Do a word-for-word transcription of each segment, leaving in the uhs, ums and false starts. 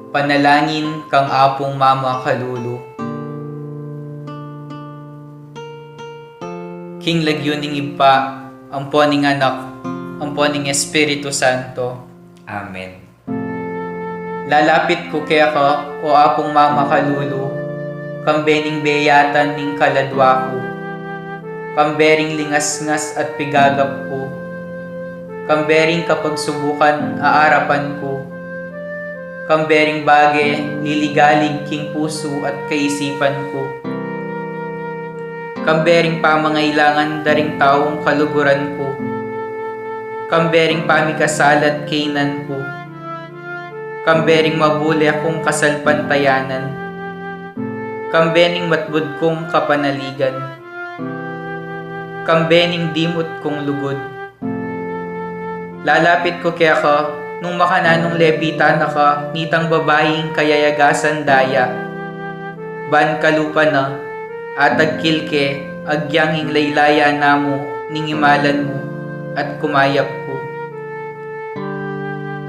Panalangin kang Apung Mama Kalulu. King lagyu ning Ibpa, ampo ning Anak, ampo ning Espiritu Santo. Amen. Lalapit ku keka, o Apung Mama Kalulu, kambe ning beyatan ning kaladwa ku, kambe ring lingasngas at pigagap ku, kambe ring kapagsubukan a arapan ku, kambe ring bage liligalig king pusu at kaisipan ku, kambe ring pamangailangan da ring taung kaluguran ku, kambe ring pamikasala at kaynan ku, kambe ring mabule kung kasalpantayanan, kambe ning matbud kung kapanaligan, kambe ning dimut kung lugud. Lalapit ku keka, nung makananung lepitan na ka nitang babaing kayayagasan daya. Ban kalupa na, atagkil ke, agyang ing laylayan na mu ning imalan mu, at kumayap ku.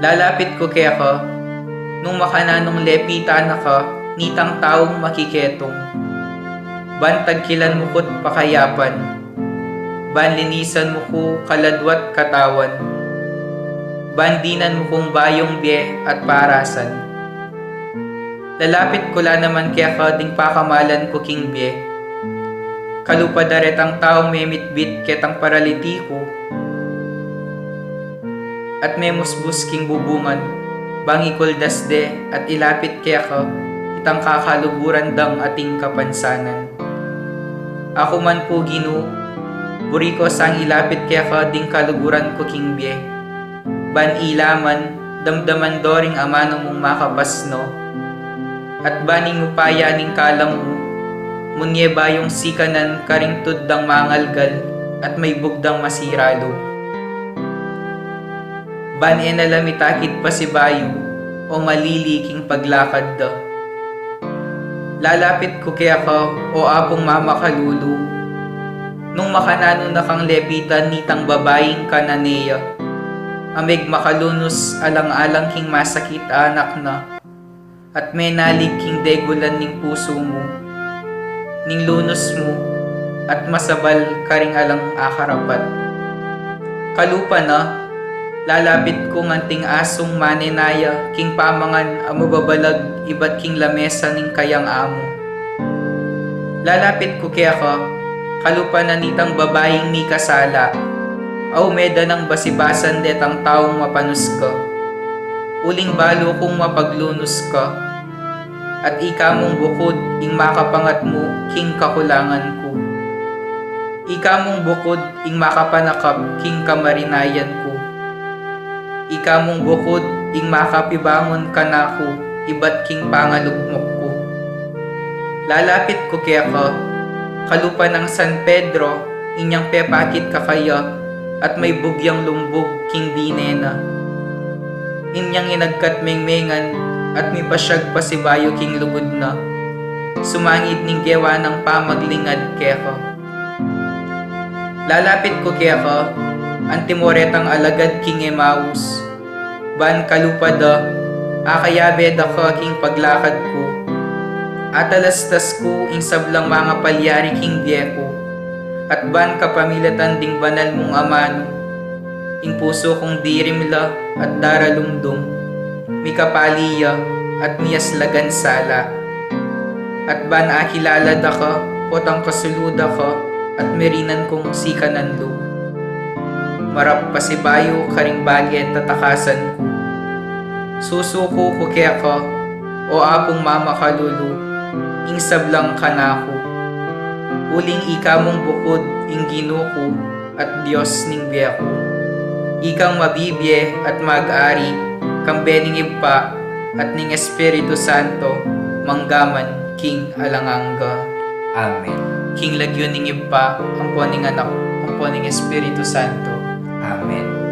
Lalapit ku keka, nung makananung lepitan na ka nitang taung makiketung. Ban tagkilan mu ku't pakayapan, ban linisan mu ku kaladwa't katawan, ban dinan mu kung bayung bie at parasan. Lalapit ku la naman keka ding pakamalan ku king bie. Kalupa da retang taung memitbit ketang paralitiku at memusbus king bubungan, bang ikuldas de at ilapit keka itang kakaluguran dang ating kapansanan. Aku man pu Ginu, buri ku sang ilapit keka ding kaluguran ku king bie. Ban ila man, damdaman do ring amanu mung makapasno. At ban ing upaya ning kalam mu, munye bayung sikanan karing tud dang mangalgal at maibug dang masira lub. Ban e na la mitakit pasibayu o malili king paglakad da. Lalapit ku keka, o Apung Mama Kalulu, nung makananu na kang lepitan nitang babaing Cananea, a megmakalunus alang-alang king masakit a anak na, at menalig king degulan ning pusu mu, ning lunus mu, at masabal karing alang akarapat. Kalupa na, lalapit ku nganting asung manenaya king pamangan a mababalag ibat king lamesa ning kayang amu. Lalapit ku keka, kalupa na nitang babaing mikasala, a ume da nang basibasan detang taung mapanus ka. Uling balu kung mapaglunus ka, at ika mung bukud ing makapangat mu king kakulangan ku. Ika mung bukud ing makapanakap king kamarinayan ku. Ika mung bukud ing makapibangun kanaku ibat king pangalugmok ku. Lalapit ku keka, kalupa nang San Pedro, inyang pepakit kakaya, at maibug yang lumbug king dine na. Inyang inagkat mengmengan, at mipasyag pasibayu king lugud na. Sumangid ning gewa nang pamaglingad keka. Lalapit ku keka, antimo retang alagad king Emaus. Ban kalupa da, akayabe da ka king paglakad ku. Atalastas ku ing sablang mangapalyari king bie ku. At ban kapamilatan ding banal mung amanu, ing pusu kung dirim la at daralumdum, mikapali ya at miyaslagan sala. At ban akilala da ka, potang kasulu da ka, at merinan kung sikanan lub. Marap pasibayu karing bage tatakasan ku. Susuku ku keka, o Apung Mama Kalulu, ing sablang kanaku. Uling ika mung bukud ing Ginu ku, at Dios ning bie ku. Ikang mabibie at mag-ari, kambe ning Ibpa, at ning Espiritu Santo, manggaman king alang angga. Amen. King lagyu ning Ibpa, ampo ning Anak, ampo ning Espiritu Santo. Amen.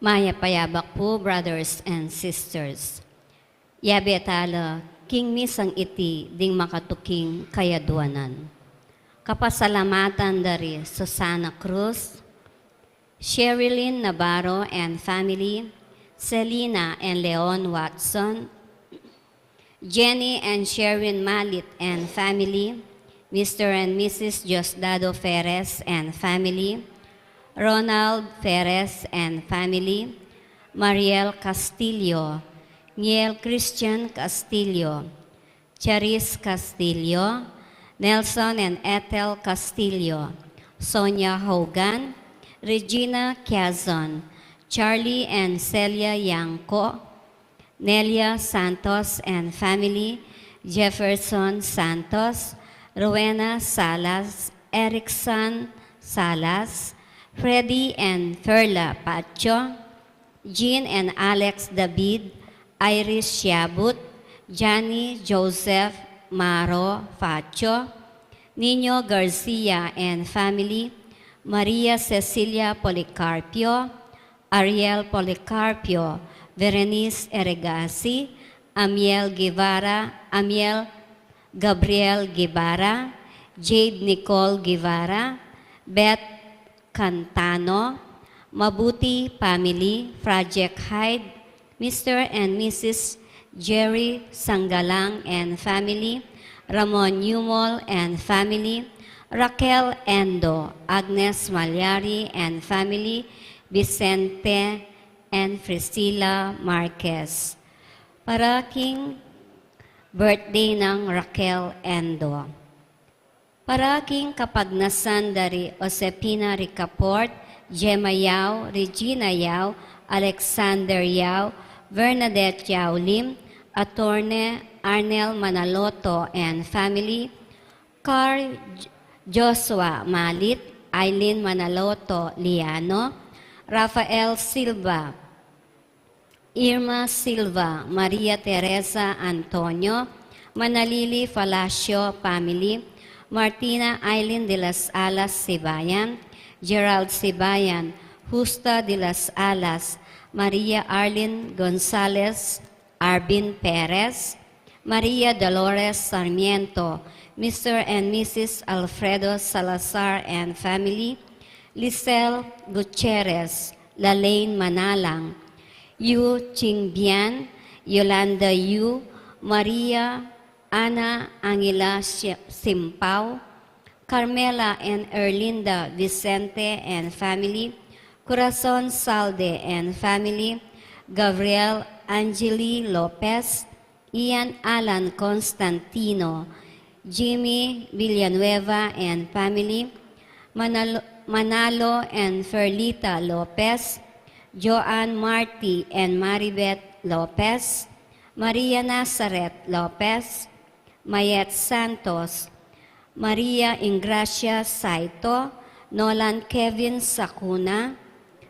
Mayap a yabak pu, brothers and sisters. Yabe tala king misang iti ding makatuking kayaduanan. Kapasalamatan da ri Susana Cruz, Sherilyn Navarro and family, Selina and Leon Watson, Jenny and Sharon Malit and family, Mister and Missus Diosdado Ferres and family, Ronald Ferres and family, Mariel Castillo, Niel Christian Castillo, Charis Castillo, Nelson and Ethel Castillo, Sonia Hogan, Regina Kiazon, Charlie and Celia Yangco, Nelia Santos and family, Jefferson Santos, Rowena Salas, Erickson Salas, Freddy and Ferla Pacho, Jean and Alex David, Iris Siabut, Johnny Joseph Maro Facho, Nino Garcia and family, Maria Cecilia Policarpio, Ariel Policarpio, Berenice Eregasi, Amiel Guevara, Amiel Gabriel Guevara, Jade Nicole Guevara, Beth Cantano, Mabuti family, Project Hyde, Mister and Missus Jerry Sangalang and family, Ramon Yumol and family, Raquel Endo, Agnes Malyari and family, Vicente and Priscilla Marquez. Para king birthday nang Raquel Endo. Para king kapagnasan da ri Josefina Ricaport, Gemma Yao, Regina Yao, Alexander Yao, Bernadette Yao Lim, Attorney Arnel Manaloto and family, Carl J-, Joshua Malit, Eileen Manaloto Liano, Rafael Silva, Irma Silva, Maria Teresa Antonio, Manalili Palacio family, Martina Eileen de las Alas Sibayan, Gerald Sibayan, Justa de las Alas, Maria Arlene Gonzalez, Arvin Perez, Maria Dolores Sarmiento, Mister and Missus Alfredo Salazar and family, Lisel Gutierrez, Lalaine Manalang, Yu Chingbian, Yolanda Yu, Maria Ana Angela Si-, Simpao, Carmela and Erlinda Vicente and family, Corazon Salde and family, Gabriel Angeli Lopez, Ian Alan Constantino, Jimmy Villanueva and family, Manalo, Manalo and Ferlita Lopez, Joanne Marty and Maribeth Lopez, Maria Nazareth Lopez, Mayet Santos, Maria Ingracia Saito, Nolan Kevin Sakuna,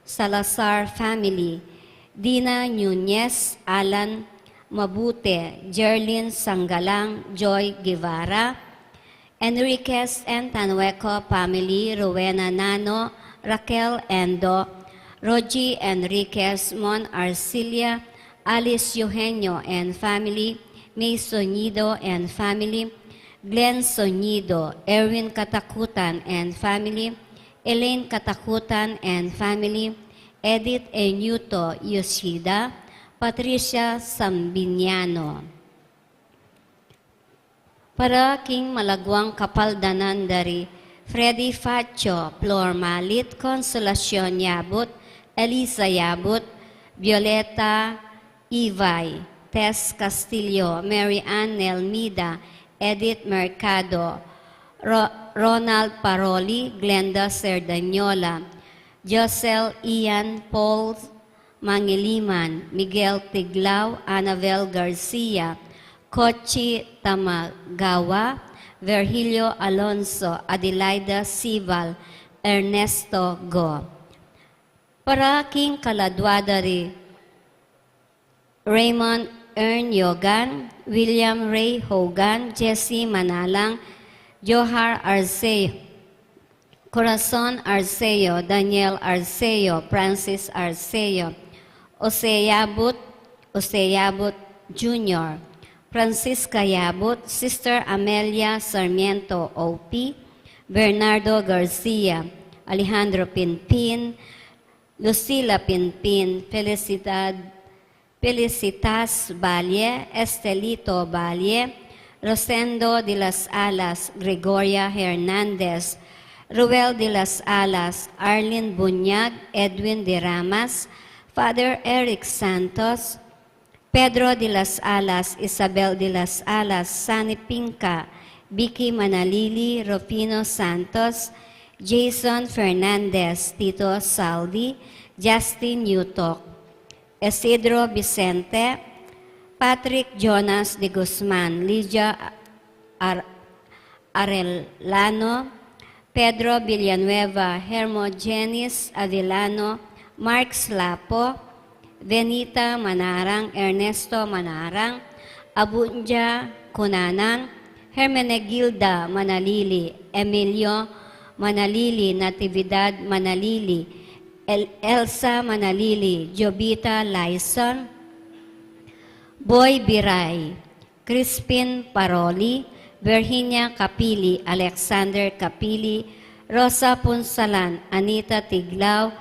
Salazar family, Dina Nunez, Alan Mabute, Jerlin Sangalang, Joy Guevara, Enriquez and Tanueco family, Rowena Nano, Raquel Endo, Rogie Enriquez, Mon Arcilia, Alice Eugenio and family, May Sonido and family, Glenn Sonido, Erwin Katakutan and family, Elaine Katakutan and family, Edith Enuto Yoshida, Patricia Sambiniano. Para king malaguang kapaldanan da ri Freddy Facio, Flor Malit, Consolacion Yabut, Elisa Yabut, Violeta Ivay, Tess Castillo, Mary Ann Nelmida, Edith Mercado, Ro-, Ronald Paroli, Glenda Cerdañola, Josel Ian, Paul Mangiliman, Miguel Tiglao, Anabel Garcia, Kochi Tamagawa, Virgilio Alonso, Adelaida Sibal, Ernesto Go. Para king kaladua da ri Raymond Ern Yogan, William Ray Hogan, Jesse Manalang, Johar Arce, Corazon Arceo, Daniel Arceo, Francis Arceo, Jose Yabut, Jose Yabut Junior, Francisca Yabut, Sister Amelia Sarmiento O P, Bernardo Garcia, Alejandro Pinpin, Lucila Pinpin, Felicidad, Felicitas Valle, Estelito Valle, Rosendo de las Alas, Gregoria Hernandez, Ruel de las Alas, Arlene Buñag, Edwin de Ramas, Father Eric Santos, Pedro de las Alas, Isabel de las Alas, Sani Pinca, Vicky Manalili, Rufino Santos, Jason Fernandez, Tito Saldi, Justin Yutok, Isidro Vicente, Patrick Jonas de Guzman, Lydia Ar-, Arellano, Pedro Villanueva, Hermogenes Avellano, Mark Slapo, Venita Manarang, Ernesto Manarang, Abunja Cunanang, Hermenegilda Manalili, Emilio Manalili, Natividad Manalili, El-, Elsa Manalili, Jovita Laison, Boy Biray, Crispin Paroli, Virginia Capili, Alexander Capili, Rosa Punsalan, Anita Tiglao,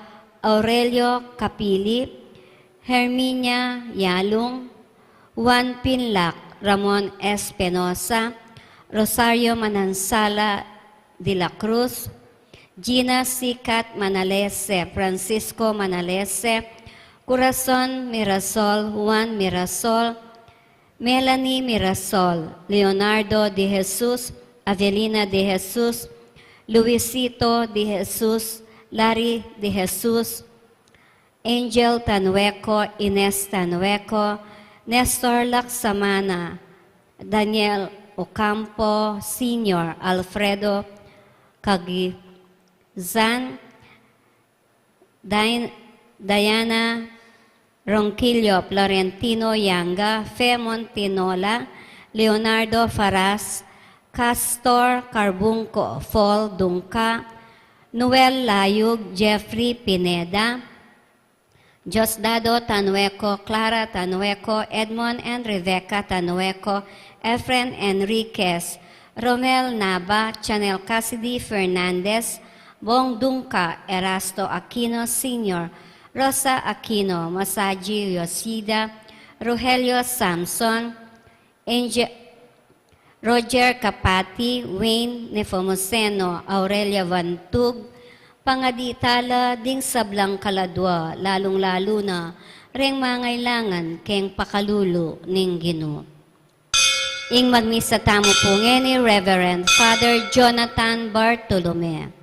Aurelio Capili, Herminia Yalung, Juan Pinlac, Ramon Espinosa, Rosario Manansala de la Cruz, Gina Sikat Manalese, Francisco Manalese, Corazon Mirasol, Juan Mirasol, Melanie Mirasol, Leonardo de Jesus, Avelina de Jesus, Luisito de Jesus, Larry de Jesus, Angel Tanueco, Ines Tanueco, Nestor Laksamana, Daniel Ocampo Senior, Alfredo Cagizan, Dian-, Diana Ronquillo, Florentino Yanga, Fe Montinola, Leonardo Faras, Castor Carbunco, Fall Dungca, Noel Layug, Jeffrey Pineda, Diosdado Tanueco, Clara Tanueco, Edmond and Rebecca Tanueco, Efren Enriquez, Romel Nava, Chanel Cassidy Fernandez, Bong Dungca, Erasto Aquino Senior, Rosa Aquino, Masaji Yoshida, Rogelio Samson, Angel, Roger Capati, Wayne Nepomuceno, Aurelia Vantug, pangadi tala ding sablang kaladua, lalung-lalu na reng mangailangan keng pakalulu ning Ginu. Ing magmisa tamu pu ngeni, Reverend Father Jonathan Bartolome.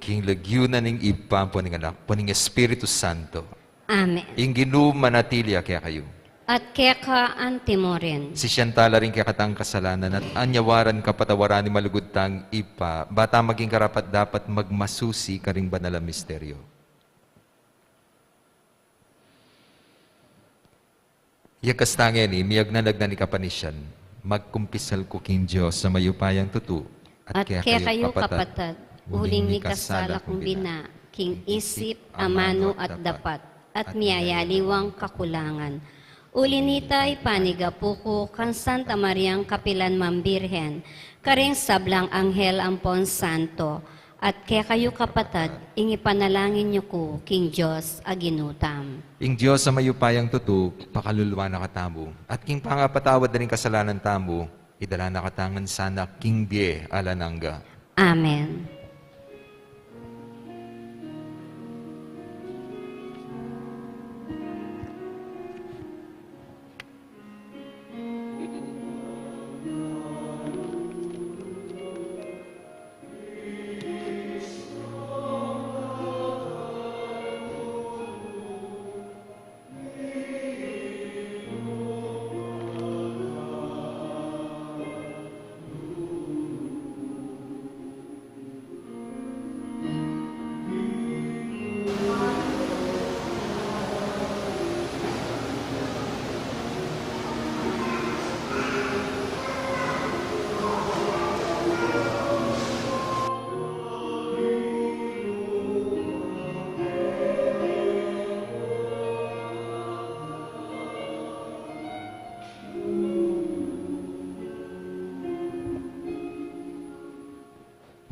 King lagyu na ning Ibpa, ampo ning Anak, ampo ning Espiritu Santo. Amen. Ing Ginu manatili ya kekayu. At keka antimurin. Sisian tala ring kekatang kasalanan at anyawaran kapatawaran ning malugud tang Ibpa, ba ta maging karapat-dapat magmasusi karing banal a misteryo. Yakas tang ngeni, miyagnan-agnan ing kapanisian, magkumpisal ku king Dios a mayupayang tutu, at kekayu kapatad. Uling mikasala kung bina, king isip, amanu at dapat, at miyayaliwang kakulangan. Uli nita, ipanigapu ku kang Santa Mariang kapilan mang Birhen, karing sablang anghel ampon santo, at kekayu kapatad, ing ipanalangin yu ku king Dios a Ginu tamu. Ing Dios a mayupayang tutu, pakaluluan na katamu, at king pangapatawad da ring kasalanan tamu, idala na katamu ngan sana king bie alang angga. Amen.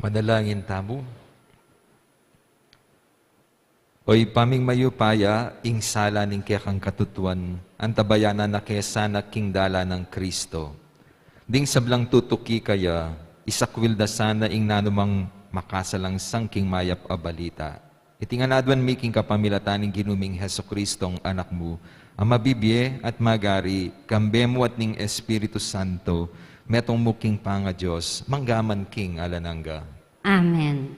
Manalangin tamu. O Ibpa ming mayupaya, ing sala ning kekang katutuan, antabayanan na ke sana king dalan nang Kristo. Ding sablang tutuki kaya, isakwil da sana ing nanumang makasalangsang king mayap a balita. Iti ngan aduan mi king kapamilatan ning Ginu ming Jesucristong Anak mu, a mabibie at magari, kambe mu at ning Espiritu Santo, metung mu king pangaDios, mangga man king alang angga. Amen.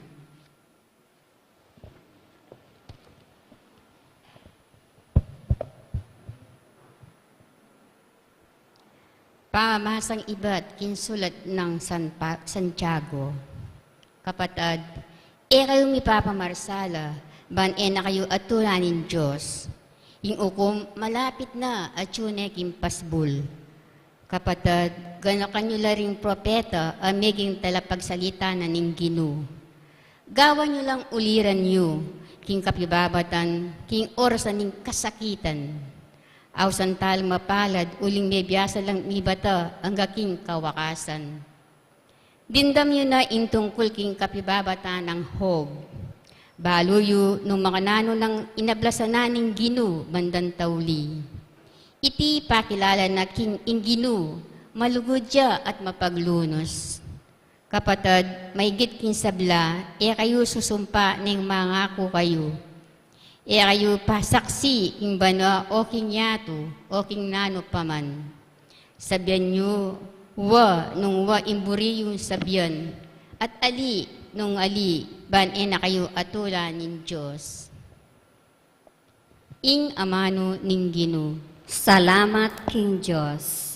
Pamamasang ibat king sulat nang San Pa-, Santiago. Kapatad, e kayu mipapamarsala, ban e na kayu atulan ning Dios. Ing ukum malapit na, atyu ne king pasbul. Kapatad, ganakan yu la ring propeta a meging talapagsalita na ning Ginu. Gawan yu lang uliran yu, king kapibabatan, king orasan ning kasakitan. Ausan talang mapalad, uling mebiasa lang mibata angga king kawakasan. Dimdam yu na ing tungkul king kapibabatan nang Job. Balu yu nung makananu nang inablasan na ning Ginu bandang tauli. Iti pakilala na king ing Ginu, malugud ya at mapaglunus. Kapatad, maigit king sabla, e kayu susumpa neng mangaku kayu. E kayu pasaksi king banua o king yatu o king nanu pa man. Sabian yu wa nung wa ing buri yung sabian, at ali nung ali, ban e na kayu atulan ning Dios. Ing amanu ning Ginu. Salamat king Dios.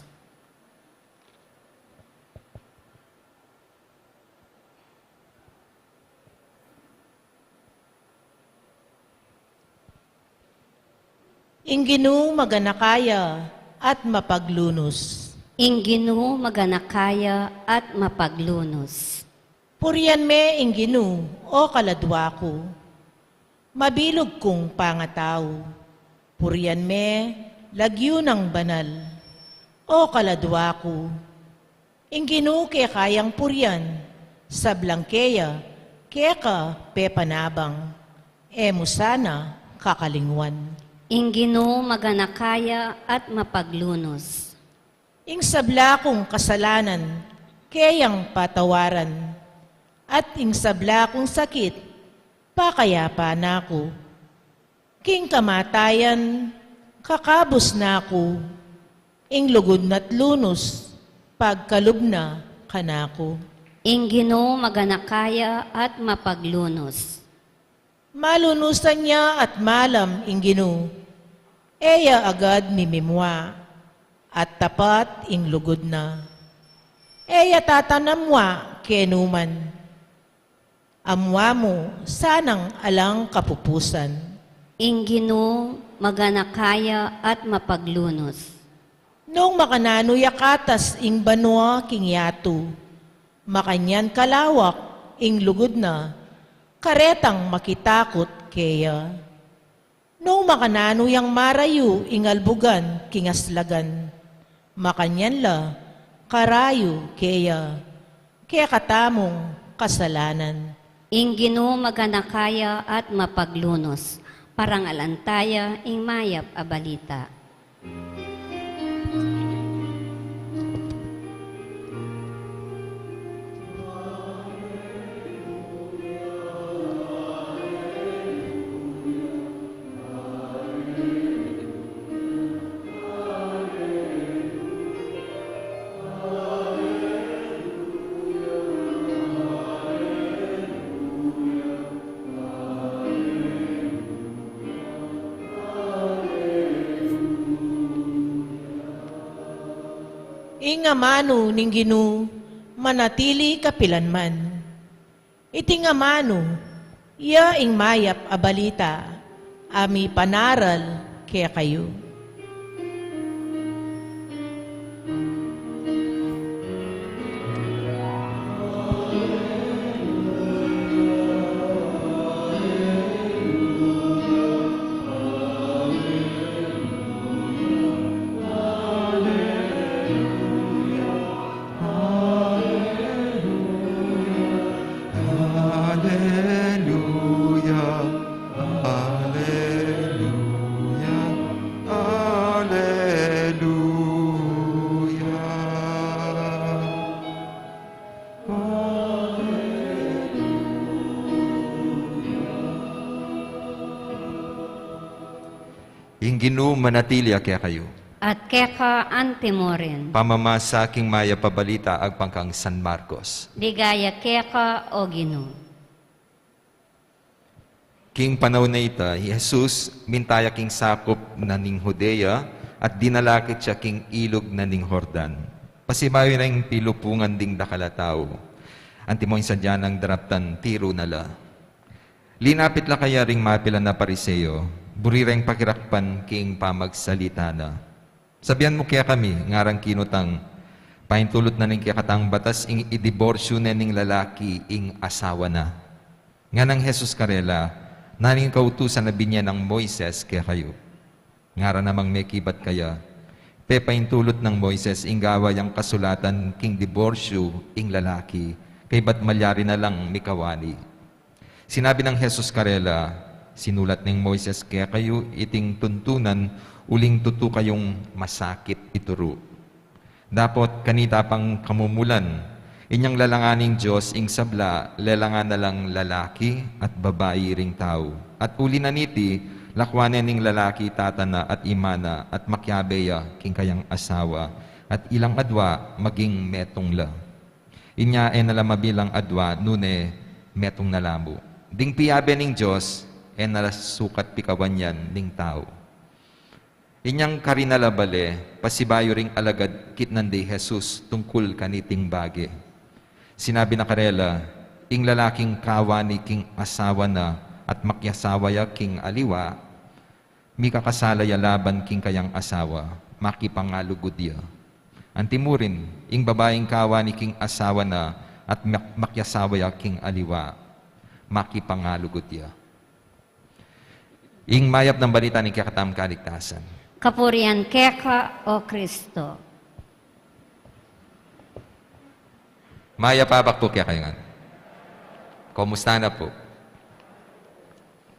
Ing Ginu maganaka ya at mapaglunus. Ing Ginu maganaka ya at mapaglunus. Purian me ing Ginu, o kaladua ku. Mabilug kung pangatau. Purian me, lagyu nang banal. O kaladua ku. Ing Ginu keka yang purian, sablang keya, keka pepanabang, e mu sana kakalingwan. Ing Ginu maganaka ya at mapaglunus. Ing sabla kung kasalanan, keyang patawaran, at ing sabla kung sakit, pakayapan na ku. King kamatayan, kakabus na ku, ing lugud na't lunus, pagkalub na kanaku. Ing Ginu maganaka ya at mapaglunus. Malunusan ya at malam ing Ginu, e ya agad mimimua, at tapat ing lugud na. E ya tatanamua kenu man. Amua mu sanang alang kapupusan. Ing Ginu maganaka ya at mapaglunus. Nung makananu ya katas ing banua king yatu, makanyan kalawak ing lugud na, karetang makitakut keya. Nung makananu yang marayu ing albugan king aslagan, makanyan la karayu keya, kekatamung kasalanan. Ing Ginu maganaka ya at mapaglunus, parangalan taya ing mayap a balita. Ing amanu ning Ginu manatili kapilanman. Iting amanu, iya ing mayap a balita a mipanaral kekayu. Aleluya, aleluya, aleluya. Ing Ginu manatili ya kekayu. At keka antimurin. Pamamasa king mayap a balita agpang kang San Marcos. Ligaya keka, O Ginu. King panaun a ita, i Jesus minta ya king sakup na ning Judea at dinalakit ya king ilug na ning Jordan. Pasibayu neng pilupungan ding dakal a tau, antimo ing sadya nang daraptan tiru na la. Linapit la kaya ring mapilan a Pariseo, buri reng pakirakpan king pamagsalita na. Sabian mu kekami, ngarang kinutang, paintulut na ning kekatang batas ing idiborsyu ne ning lalaki ing asawa na. Nganang Jesus karela, nanu ing kautusan a binye nang Moises kekayu? Ngara namang mekibat kaya, pepaintulut nang Moises ing gawa yang kasulatan king diborsyu ing lalaki, kaybat malyari na lang mikawani. Sinabi nang Jesus karela, sinulat neng Moises kekayu iting tuntunan uling tutu kayung masakit ituru. Dapot kanita pang kamumulan, inyang lalangan ning Dios ing sabla, lelangan na lang lalaki at babai ring tau. At uli na niti, lakwan ne ning lalaki tata na at ima na at makiabe ya king kayang asawa, at ilang adwa maging metung la. Inya e na la mabilang adwa nune metung na la mu. Ding piabe ning Dios, e na la sukat pikawan yan ning tau. Inyang karin na la bale, pasibayu ring alagad kitnan de i Jesus tungkul kaniting bage. Sinabi na karela, ing lalaking kawani king asawa na at makiasawa ya king aliwa, mikakasala ya laban king kayang asawa, makipangalugud ya. Antimurin, ing babaing kawani king asawa na at mak-, makiasawa ya king aliwa, makipangalugud ya. Ing mayap nang balita ning kekatamung kaligtasan. Kapurian keka, O Kristo. Mayap a abak pu kekayu ngan. Kumusta na pu?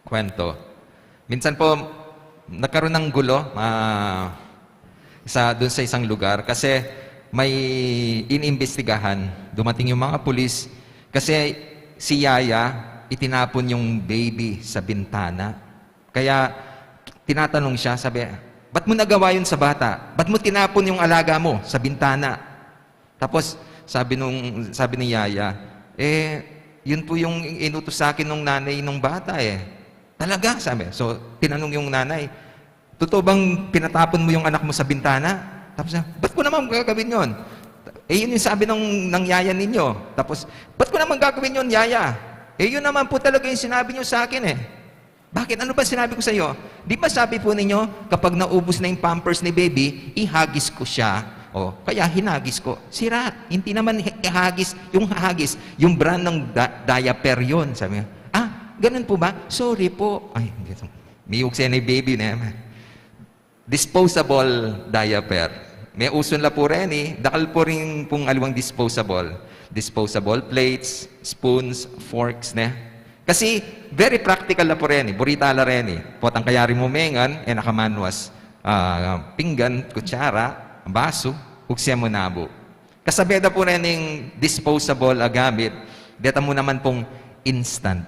Kwento. Minsan po, nagkaroon ng gulo, ah, sa, dun sa isang lugar kasi may inimbestigahan. Dumating yung mga pulis kasi si yaya, itinapon yung baby sa bintana. Kaya tinatanong siya, sabi, "Ba't mo nagawa yun sa bata? Ba't mo tinapon yung alaga mo sa bintana?" Tapos sabi nung, sabi ni yaya, "Eh, yun po yung inutos sa akin nung nanay nung bata eh." "Talaga?" sabi. So, tinanong yung nanay, "Totoo bang pinatapon mo yung anak mo sa bintana?" Tapos niya, "Ba't ko naman gagawin yun?" "Eh, yun yung sabi ng, ng yaya ninyo." Tapos, "Ba't ko naman gagawin yun, yaya? Eh, yun naman po talaga yung sinabi niyo sa akin eh." "Bakit? Ano ba sinabi ko sa iyo? Di ba sabi po ninyo, kapag naubos na yung pampers ni baby, ihagis ko siya O, kaya hinagis ko. Sira, hindi naman hi-, hagis, yung hagis, yung brand ng da-, diaper yun. Sabi niya, "Ah, ganun po ba? Sorry po." Ay, miyukse na yung baby na yan. Disposable diaper. May uso na po rin eh. Dakal po rin pong aliwang disposable. Disposable plates, spoons, forks, ne? Kasi very practical na po rin eh. Burita la rin eh. Potang kayari mu mengan, e na ka manuas, ah, pinggan, kutsara, basu, ukse mu na bu. Kasabe da po rin ing disposable a gamit, deta mu naman pong instant.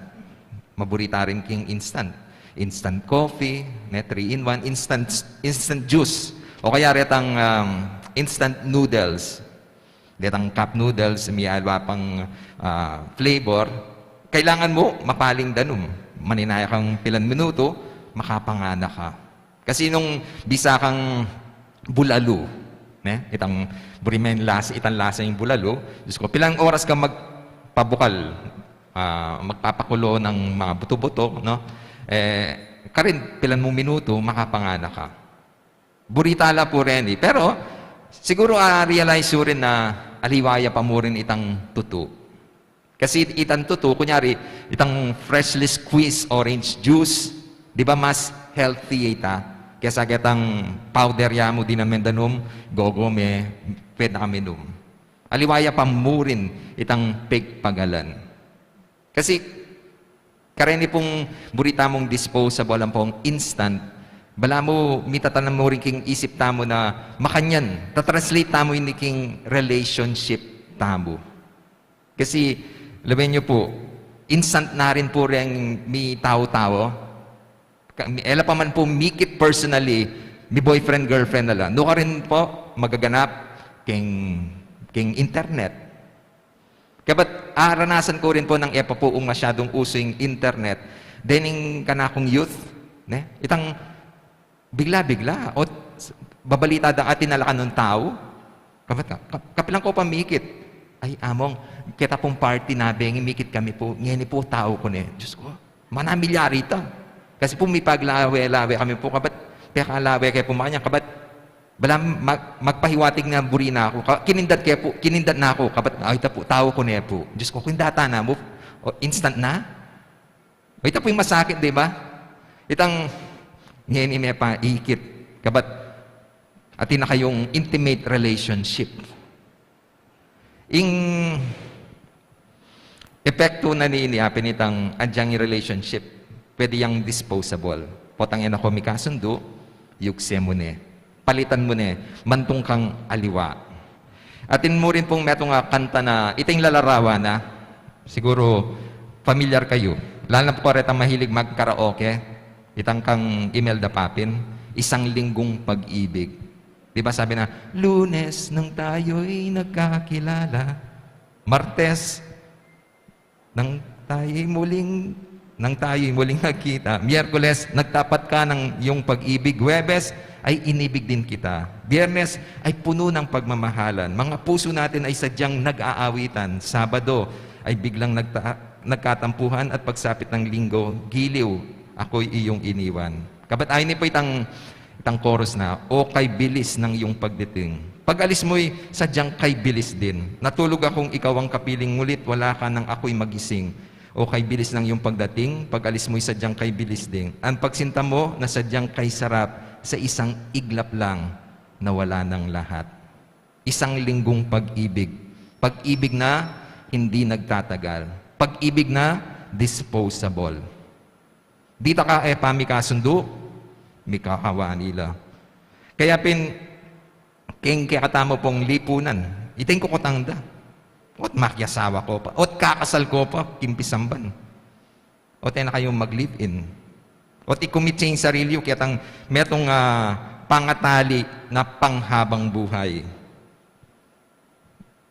Maburita rin king instant. Instant coffee, ne, three in one, instant, instant juice. O kaya retang, um, instant noodles. Detang cup noodles, may aliwa pang, ah, flavor. Kailangan mu, mapaling danum. Maninaya kang pilan minutu, makapangana ka. Kasi nung bisa kang bulalu, ne? Itang buri me lasa, itang lasa ing bulalu. Diyos ko, pilang oras ka magpabukal, ah, magpapakulo ng mga buto-buto, no? Eh, karin, pilan mu minutu, makapangana ka. Burita la pu rin, eh. Pero, siguro, ah, realize yu rin na aliwa ya pa mu rin itang tutu. Kasi itang tutu, kunyari, itang freshly squeezed orange juice, di ba mas healthy ita? Kesa ketang powder ya mu, di na mendanum, gogo me, pwede na ka minum. Aliwa ya pa mu rin itang pigpagalan. Kasi, kareni pung burita mung disposable ampong instant, balamu mitatan na mu rin king isip tamu na makanyan, tatranslate tamu ini king relationship tamu. Kasi, lawen yu pu, instant na rin pu reng mitau-tau. Ka-, mi-, e la pa man pu mikit personally, mi-boyfriend, girlfriend na la. Nukarin pu magaganap king, king internet. Kabat, aranasan ku rin pu nang e pa pu masyadung uso ing internet, dening kanakung youth, ne? Itang bigla-bigla, o s-, babalita da atin na la kanung tau. Kabat ka, ka-, kapilan ku pa mikit. Ay, among, keta pung party na bengi, mikit kami pu, ngeni pu tau ku ne. Diyos ku, manamilyar ita. Kasi pu mipaglawe-lawe kami pu, kabat, pekalawe ke pu makanyan, kabat, bala mag-, magpahiwatig na buri na ku. Ka-, kinindat ke pu, kinindat na ku, kabat, ay, ita pu, tau ku ne pu. Diyos ku, kung data na mu, o, instant na? O, ita pu ing masakit, di ba? Itang, ngeni me pa ikit, kabat, atin na kayung intimate relationship. Ing epektu na nini, apin itang agyang relationship, pwede yang disposable. Potang e na ko mikasundu, yugse mu ne. Palitan mu ne, mantung kang aliwa. Atin mu rin pung metung a kanta na, ita ing lalarawan na, siguro familiar kayu. Lalo na pu karetang mahilig mag-karaoke, itang kang Imelda Papin, Isang Linggong Pag-ibig. Di ba sabi na, "Lunes nang tayo'y nagkakilala. Martes nang tayo'y muling, nang tayo'y muling nagkita. Miyerkules, nagtapat ka ng iyong pag-ibig. Huwebes, ay inibig din kita. Biyernes, ay puno ng pagmamahalan. Mga puso natin ay sadyang nag-aawitan. Sabado, ay biglang nagta-, nagkatampuhan at pagsapit ng Linggo, giliw, ako'y iyong iniwan." Kabat, ay ini pu itang, itang chorus na, "O kay bilis ng iyong pagdating. Pag-alis mo'y sadyang kay bilis din. Natulog akong ikaw ang kapiling, ngulit wala ka nang ako'y magising. O kay bilis ng iyong pagdating, pag-alis mo'y sadyang kay bilis din. Ang pagsinta mo na sadyang kay sarap sa isang iglap lang na wala ng lahat." Isang linggong pag-ibig. Pag-ibig na hindi nagtatagal. Pag-ibig na disposable. Dita ka e pa mikasundu, mikakawani la. Kaya pin, king kekatamu pung lipunan, ita ing kukutang da. Ot makiasawa ko pa, ot kakasal ko pa, kimpisamban. Ot e na kayu mag-live-in. Ot i-commit ing sarili yu ketang metung, ah, pangatali na panghabang buhay.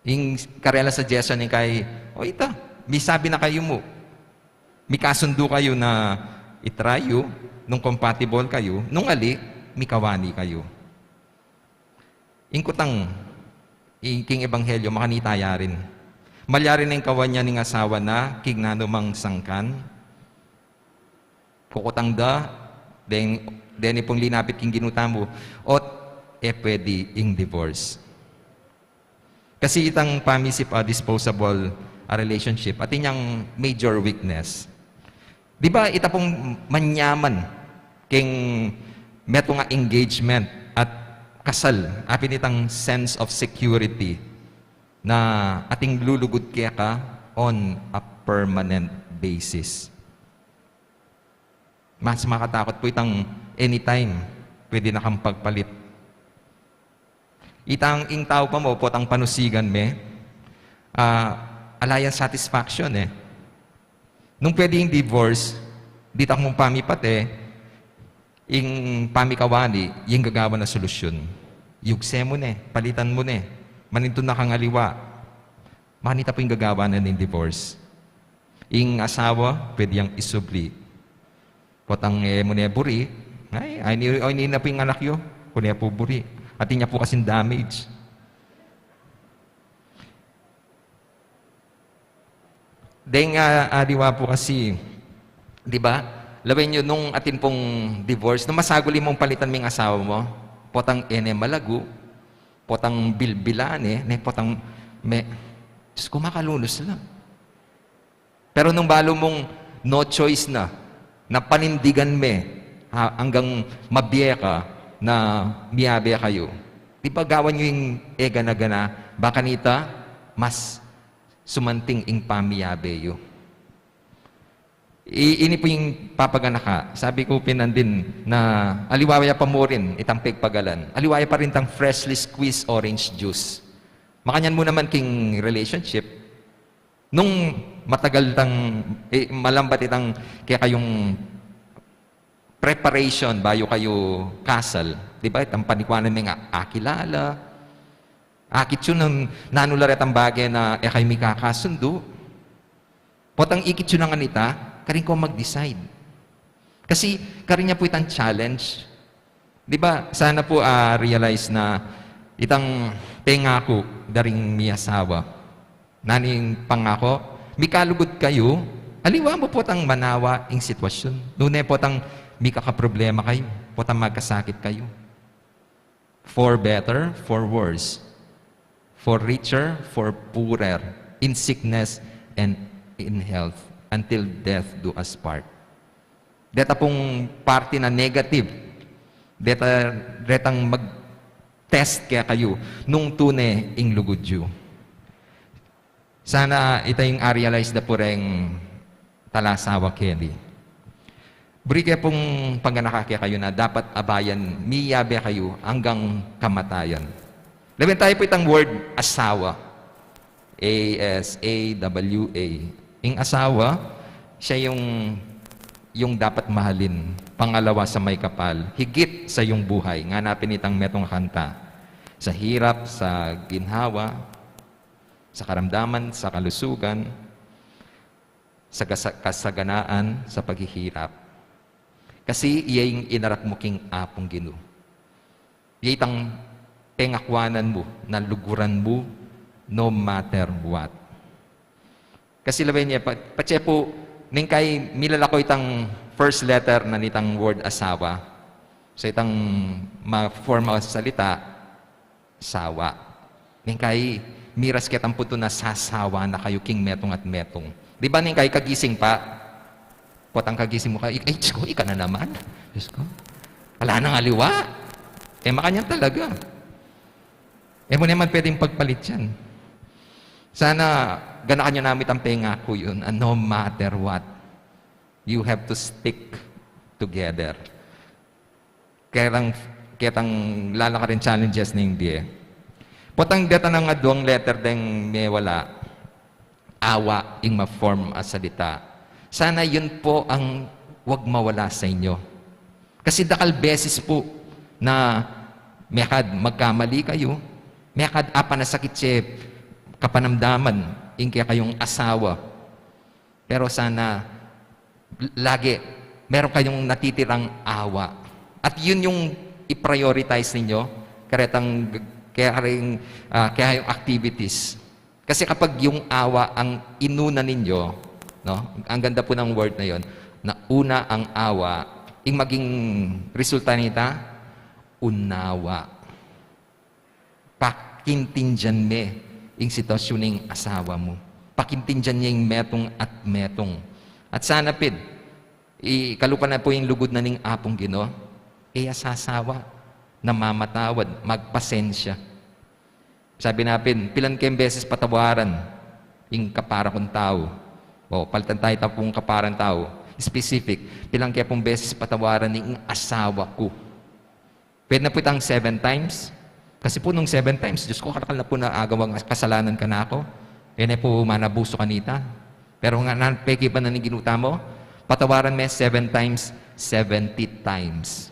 Ing karela suggestion ning kay, o ita, misabi na kayu mu. Mikasundu kayu na i-try yu, nung compatible kayu, nung ali, mikawani kayu. Ing kutang, ing king ebanghelyo, makanita ya rin. Malyari neng kawan ya ning asawa na, king nanumang sangkan, kukutang da, den, deni pung linapit king Ginu tamu, ot e pwede ing divorce. Kasi itang pamisip a disposable a relationship, atin yang major weakness. Di ba, ita pung manyaman king metung a engagement at kasal, apin itang sense of security na atin lulugud keka on a permanent basis. Mas makatakut pu itang anytime pwede na kang pagpalit. Itang ing tau pa mu, potang panusigan me, ah, ala yang satisfaction e. Nung pwede ing divorce, ditak mung pamipate, ing pamikawani, ing gagawan na solusyun. Yugse mu ne, palitan mu ne, manintun na kang aliwa. Manita pu ing gagawan na ning divorce. Ing asawa, pwede yang isubli. Potang e mu ne buri, ay, ay ni, ay ni na pu ing anak yu, ku ne pu buri. Atin ya pu kasing damage. Deng, ah, aliwa pu kasi, di ba? Lawen yu nung atin pung divorce, nung masaguli mung palitan ming asawa mu, potang e ne malagu, potang bilbilan e, ne potang me, Diyos ku, makalunus la. Pero nung balu mung no choice na, na panindigan me, ha, anggang mabie ka na miyabe kayu. Di ba gawan yu ing e gana-gana, baka nita mas sumanting ing pamiyabe yu. I, ini pu ing papaganaka. Sabi ku pin nandin na aliwa ya pa mu rin itang pegpagalan. Aliwa ya pa rin itang freshly squeezed orange juice. Makanyan mu naman king relationship. Nung matagal tang, eh, malambat itang kekayung preparation bayu kayu kasal, di ba? Itang panikwanan me nga akilala. Akit yu nung nanu la retang bage na e kayu mikakasundu. Potang ikit yu na ngan ita, karin ko mag-decide. Kasi karin ya pu itang challenge. Di ba, sana pu, ah, realize na itang pengaku da ring miyasawa. Nanu ing pangaku, mikalugud kayu, aliwa mu potang manawa ing sitwasyun. Nune potang mikakaproblema kayu, potang magkasakit kayu. For better, for worse. For richer, for poorer, in sickness and in health, until death do us part. Deta pung parti na negative, deta, detang mag-test kekayu nung tune ing lugud yu. Sana ita ing a-realize da pu reng talasawa keni. Buri ke pung paganaka kekayu na dapat abayan miyabe kayu anggang kamatayan. Lawen tayu pu itang word asawa. A S A W A. Ing asawa, siya yung, yung dapat mahalin, pangalawa sa may kapal, higit sa iyong buhay. Ngana pin itang metung a kanta. Sa hirap, sa ginhawa, sa karamdaman, sa kalusugan, sa kasa-, kasaganaan, sa paghihirap. Kasi iya ing inarap mu king Apung Ginu. Iya itang pengakwanan mu, na luguran mu, no matter what. Kasi lawen ye, pa, patse pu, neng kai milalako itang first letter na nitang word asawa. So itang ma-form a salita, sawa. Neng kai, miras ketang punto na sasawa na kayu king metung at metung. Di ba neng kai kagising pa? Potang kagising mu ka, "Ay, Diyos ko, ika na naman. Diyos ko, ala nang aliwa." E, makanyan talaga. E mu naman pwedeng pagpalit yan. Sana ganakan yu na mu itang pengaku yun, and no matter what, you have to stick together. Ketang, ketang lalakarin challenges ning bie. Potang deta nang aduang letter deng mewala, awa ing ma-form a salita. Sana yun po ang wag mawala sa inyo. Kasi dakal beses po na mekad magkamali kayu, mekad apanasakit ye kapanamdaman ing kekayung asawa. Pero sana, l-, lagi, meron kayong natitirang awa. At yun yung i-prioritize ninyo, karetang g-, kaya ring, ah, kaya yung activities. Kasi kapag yung awa ang inuna ninyo, no? Ang ganda po ng word na yon, na una ang awa, ing maging resulta nita, unawa. Pakintindian me ing sitwasyun ning asawa mu. Pakintindian ye ing metung at metung. At sana pin, ikalupa na pu ing lugud na ning Apung Ginu, e ya sasawa, namamatawad, magpasensya. Sabi na pin, pilan keng beses patawaran ing kapara kung tau? O, palitan tayu ta pung kaparang tau. Specific, pilan ke pung beses patawaran ing asawa ku? Pwede na pu itang seven times. Kasi pu nung seven times, Diyos ko, karakal na pu na agawang kasalanan kanaku. E ne pu manabusu kanita. Pero ngana, peki pa na ning Ginu tamu, patawaran me seven times, seventy times.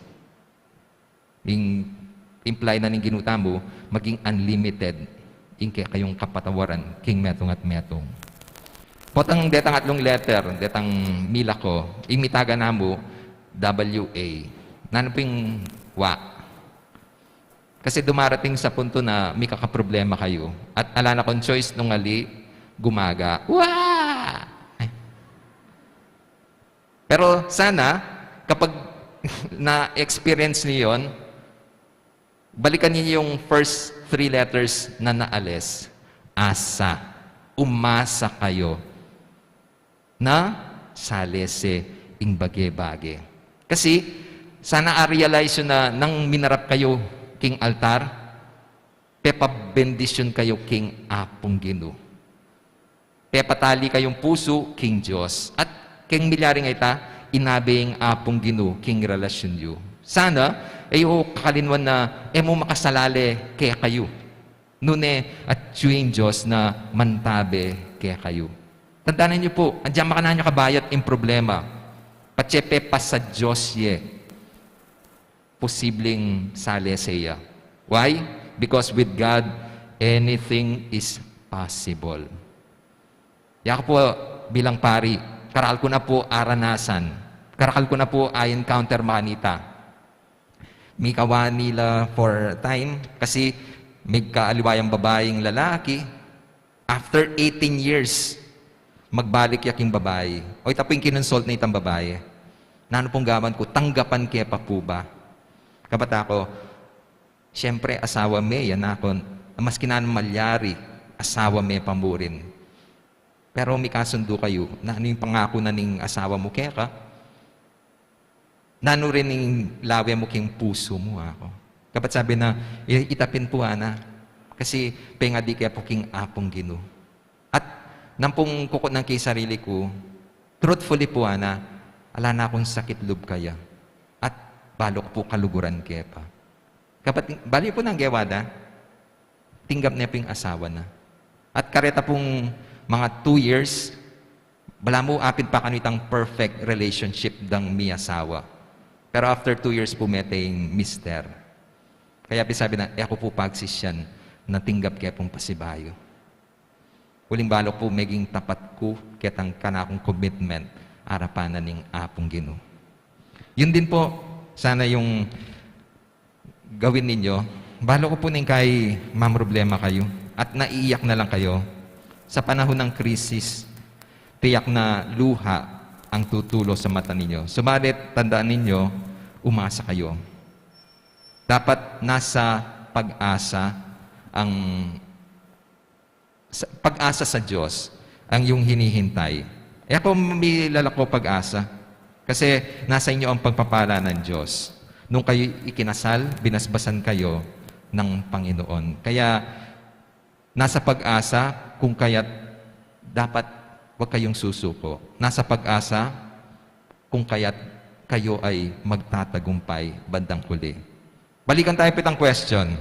Ing imply na ning Ginu tamu, maging unlimited ing kekayung kapatawaran king metung at metung. Potang detang atlung letter, detang milako, ing mitaga namu, W A. Nanu pung wa? Kasi dumarating sa punto na mikakaproblema kayu at ala na kung choice nung ali gumaga. Wa! Pero sana, kapag na-experience niyo yun, balikan niyo yung first three letters na naalis. Asa. Umasa kayo na salese ing bage-bage. Kasi, sana a-realize yu na nang minarap kayo king altar, pepabendisyon kayo king Apung Ginu. Pepatali kayung pusu king Dios. At keng milyari nga ita, inabe ing Apung Ginu king relasyon yu. Sana, e yu kakalinwan na e mu makasalale kekayu. Nune, atyu ing Dios na mantabe kekayu. Tandanan yu pu, agyang makananu kabayat ing problema, patse pepasa Dios ye, posibleng salese ya. Why? Because with God, anything is possible. Yaku pu bilang pari, karakal ku na pu aranasan, karakal ku na pu a-encounter makanita. Mikawani la for a time, kasi migkaaliwa yang babaing lalaki. After eighteen years, magbalik ya king babai. O, ita pu ing kinonsult na itang babai. Nanu pung gawan ku, tanggapan ke pa pu ba? Kapatad ku, siyempre, asawa me ya, nakun, maski nanung malyari, asawa me pa murin. Pero mikasundu kayu, nanu ing pangaku na ning asawa mu keka? Nanu rin ing lawe mu king pusu mu, aku? Kapat sabi na, "I-, ita pin pu, ana, kasi pengadi ke pu king Apung Ginu." At nang pung kukutnan ke ing sarili ku, truthfully pu, ana, ala na kung sakit lub kaya. At balu ku pu kaluguran ke pa. Kapat, bali pu nang gewa da, tinggap ne pu ing asawa na. At kareta pung mga two years, balamu apin pa kanu itang perfect relationship dang miasawa. Pero after two years pu mete ing mister. Kaya pin sabi na, "E ku pu pagsisian na tinggap ke pung pasibayu. Uling balu ku pu meging tapat ku ketang kanakung commitment arapan na ning Apung Ginu." Yun din po sana yung gawin ninyo. Balu ku pu ning kay mamroblema kayu at naiiyak na lang kayu. Sa panahon ng krisis, tiyak na luha ang tutulo sa mata ninyo. Subalit, tandaan ninyo, umasa kayo. Dapat nasa pag-asa ang sa, pag-asa sa Diyos ang iyong hinihintay. E ako milalako pag-asa, kasi nasa inyo ang pagpapala ng Diyos. Nung kayo ikinasal, binasbasan kayo ng Panginoon. Kaya nasa pag-asa kung kaya't dapat huwag kayong susuko. Nasa pag-asa kung kaya't kayo ay magtatagumpay bandang huli. Balikan tayo pitang question.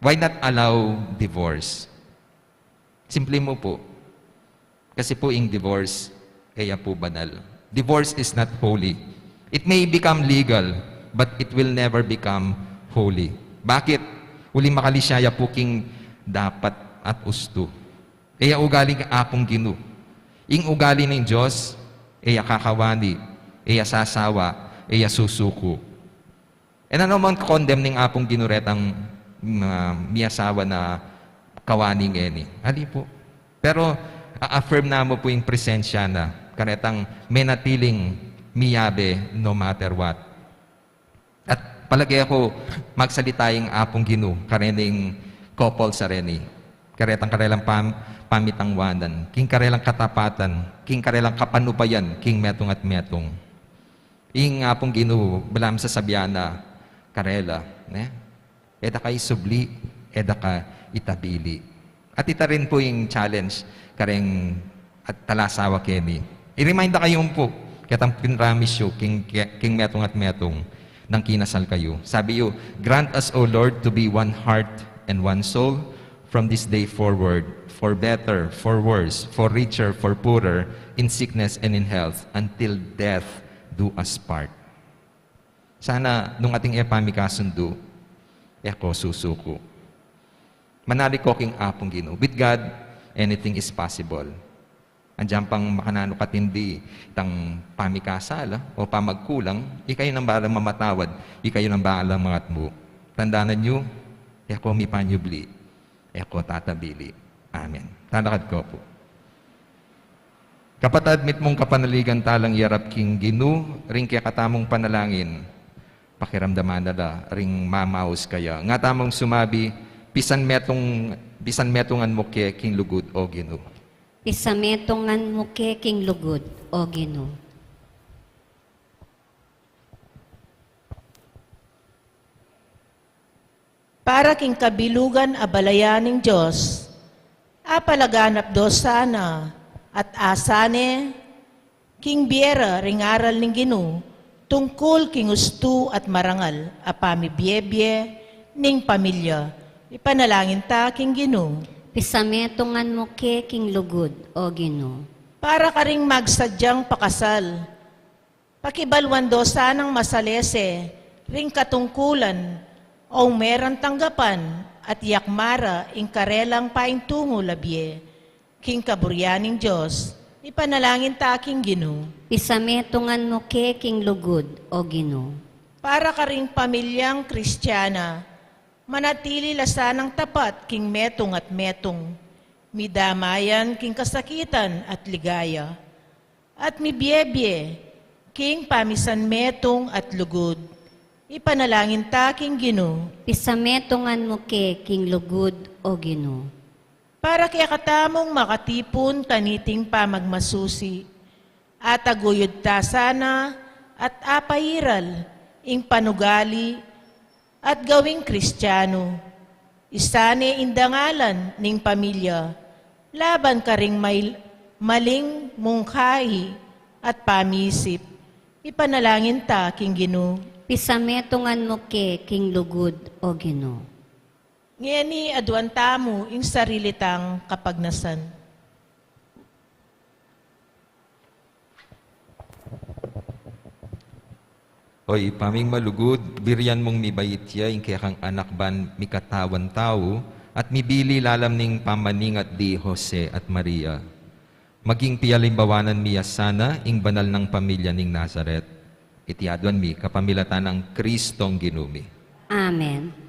Why not allow divorce? Simple mu pu. Kasi pu ing divorce, e ya pu banal. Divorce is not holy. It may become legal, but it will never become holy. Bakit? Uling makalisya ya pu king dapat at ustu. E ya ugaling Apung Ginu. Ing ugali ning Diyos, e ya kakawani, e ya sasawa, e ya susuku. E nanu mang condemn ning Apung Ginu retang, mm, ah, miasawa na kawani ngeni. Ali pu. Pero a-affirm namu pu ing presensya na karetang menatiling miyabe no matter what. At palage ku magsalita ing Apung Ginu karening couple sa reni. Karetang karelang pam-, pamitangwanan, king karelang katapatan, king karelang kapanubayan, king metung at metung. Ing Apung Ginu, balamu sasabian na karela, ne? E da ka isubli, e da ka itabili. At ita rin pu ing challenge kareng at talasawa keni. I-remind da kayu pu, ketang pinramis yu, king, king metung at metung, nang kinasal kayu. Sabi yu, "Grant us, O Lord, to be one heart and one soul, from this day forward, for better, for worse, for richer, for poorer, in sickness and in health, until death do us part." Sana nung atin e pamikasundu, e ko susuku. Manalig ko king Apung Ginu. With God, anything is possible. Andiyan pang makananu katindi itang pamikasala o pamagkulang, ikayu nang bahalang mamatawad, ikayu nang bahalang mangatmu. Tandanan yu, e ko mipanyubli, e ko tatabili. Amen. Talakad ko pu. Kapatad, mitmung kapanaligan talang iyarap king Ginu, ring kekatamung panalangin, pakiramdaman na la ring mamaus kaya. Nga tamung sumabi, "Pisanmetung-, pisanmetungan mu ke king lugud, O Ginu." Pisanmetungan mu ke king lugud, O Ginu. Para king kabilugan a balayan ning Dios, apalaganap do sana at asa ne king bie ra ring aral ning Ginu tungkul king ustu at marangal a pamibiebie ning pamilya. Ipanalangin ta king Ginu. Pisanmetungan mu ke king lugud, O Ginu. Para karing magsadyang pakasal, pakibaluan do sanang masalese ring katungkulan o meran tanggapan at yakmara ing karelang paintungu labie king kaburian ning Dios. Ipanalangin ta king Ginu. Pisanmetungan mu ke king lugud, O Ginu. Para karing pamilyang Kristiana, manatili la sanang tapat king metung at metung, midamayan king kasakitan at ligaya, at mibiebie king pamisanmetung at lugud. Ipanalangin ta king Ginu. Pisanmetungan mu ke king lugud, O Ginu. Para kekatamung makatipun kaniting pamagmasusi, ataguyud ta sana at apairal ing panugali at gawing Kristianu. Isa ne ing dangalan ning pamilya laban karing may-, maling mungkahi at pamisip. Ipanalangin ta king Ginu. Pisanmetungan mu ke king lugud, O Ginu. Ngeni aduan tamu ing sarili tang kapagnasan. O Ibpa ming malugud, birian mung mibait ya ing kekang anak ban mikatawan tau, at mibili lalam ning pamaningat di Jose at Maria. Maging pialimbawanan mi ya sana ing banal nang pamilya ning Nazaret. Iti aduan mi kapamilatan nang Kristong Ginu mi. Amen.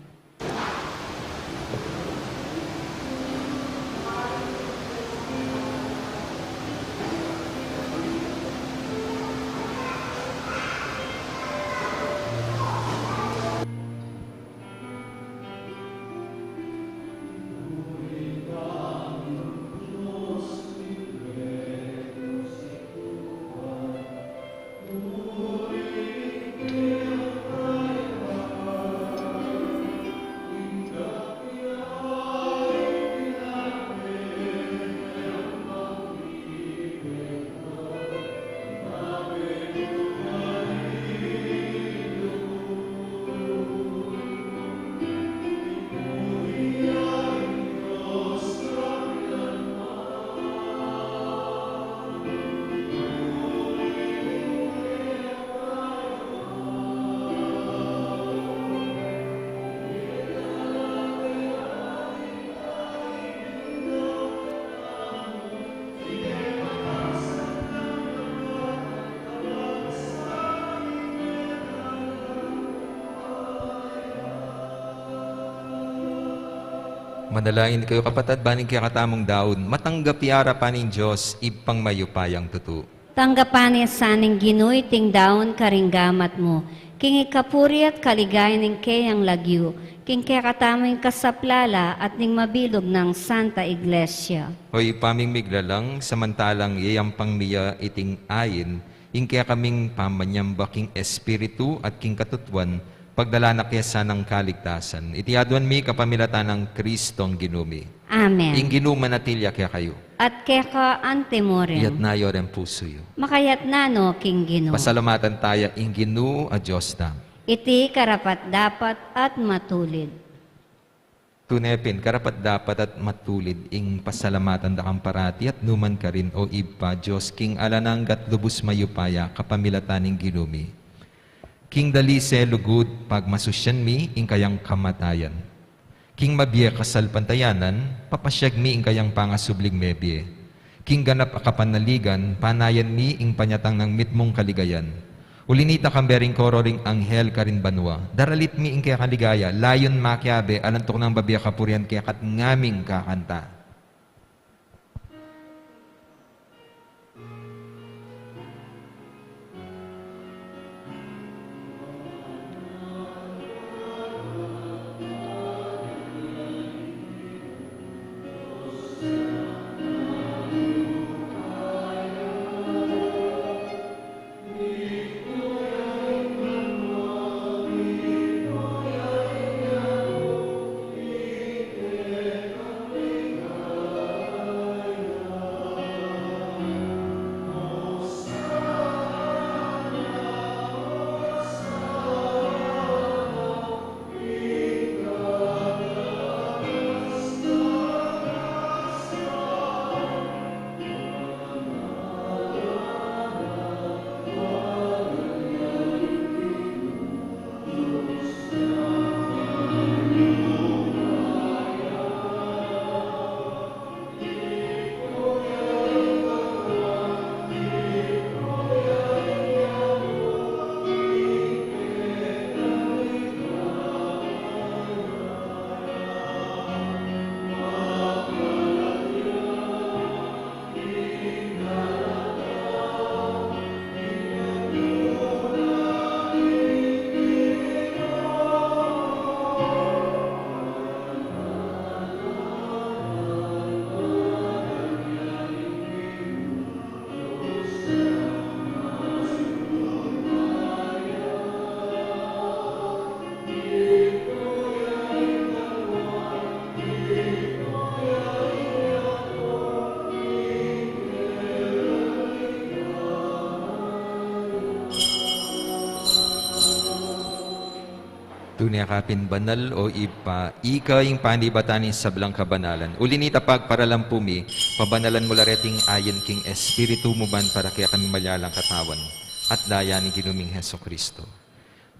Manalangin kayu, kapatad, ban ing kekatamung daun matanggap ya arapan ning Dios, Ibpang mayupayang tutu. Tanggapan na sa ning Ginu iting daun karing gamat mu, king ikapuri at kaligayan ning keyang lagyu, King kekatamung kasaplalan at ning mabilug nang Santa Iglesia. O Ibpa ming miglalang, samantalang yayampang mi ya iting ain, ing kekaming pamanyamba king Espiritu at king katutuan, pagdala na ke sanang kaligtasan. Iti aduan mi kapamilatan nang Kristong Ginu mi. Amen. Ing Ginu manatili ya kekayu. At keka antimurin. Iyatas yu ring pusu yu. Makayatas no king Ginu. Pasalamatan taya ing Ginu a Dios tamu. Iti karapat-dapat at matulid. Tune pin, karapat-dapat at matulid ing pasalamatan da kang parati at nukarin man, O Ibpa, Dios king alang angga at lubus mayupaya, kapamilatan ning Ginu mi. King dalise lugud, pagmasusyan mi ing kayang kamatayan. King mabie kasalpantayanan, papasyag mi ing kayang pangasubling mebie. King ganap a kapanaligan, panayan mi ing panyatang nang mitmung kaligayan. Uli nita, kambe ring koro ring anghel karin banua, daralit mi ing kekang ligaya, layun makiabe, alang tuknang babie kapurian keka at ngaming kakanta. Tune ka pin banal, O Ibpa, ika ing panibatan ning sablang kabanalan. Uli nita, pagparalampu mi, pabanalan mu la reting ain king Espiritu mu ban para kekami malyalang katawan at daya ning Ginu ming Jesucristo.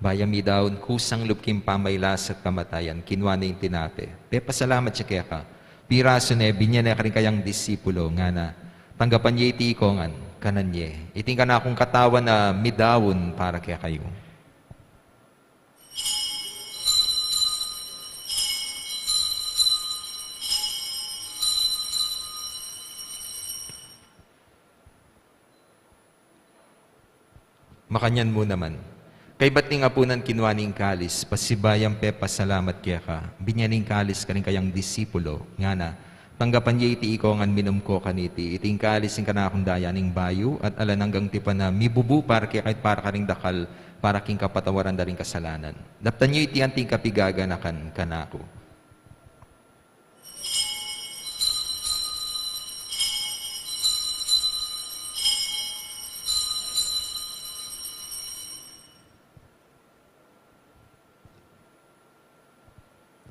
Bayu ya midaun kusang lub king pamailas at kamatayan, kinua ne ing tinape, pepasalamat ya keka, pirasu ne, binye ne karing kayang disipulo, ngana: Tanggapan ye iti ikayu ngan, kanan ye. Iti ing kanakung katawan a midaun para kekayu. Makanyan mu naman, kaybat ning apunan, kinua ne ing kalis, pasibayu yang pepasalamat keka, binye ne ing kalis karing kayang disipulo, ngana: Tanggapan ye iti ikayu ngan, minum kayu kaniti, iti ing kalis ning kanakung daya ning bayu at alang anggang tipan a mibubu para kekayu at para karing dakal, para king kapatawaran da ring kasalanan. Daptan ye iti anting kapiganakan kanaku.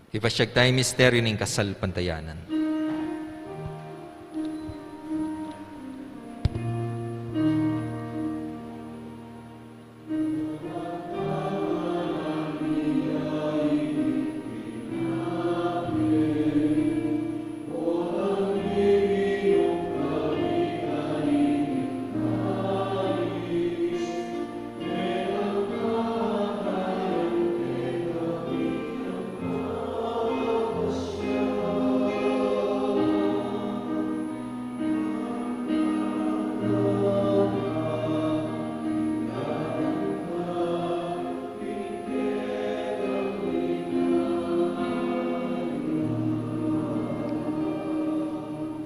Ipasyag taya ing misteryu ning kasalpantayanan.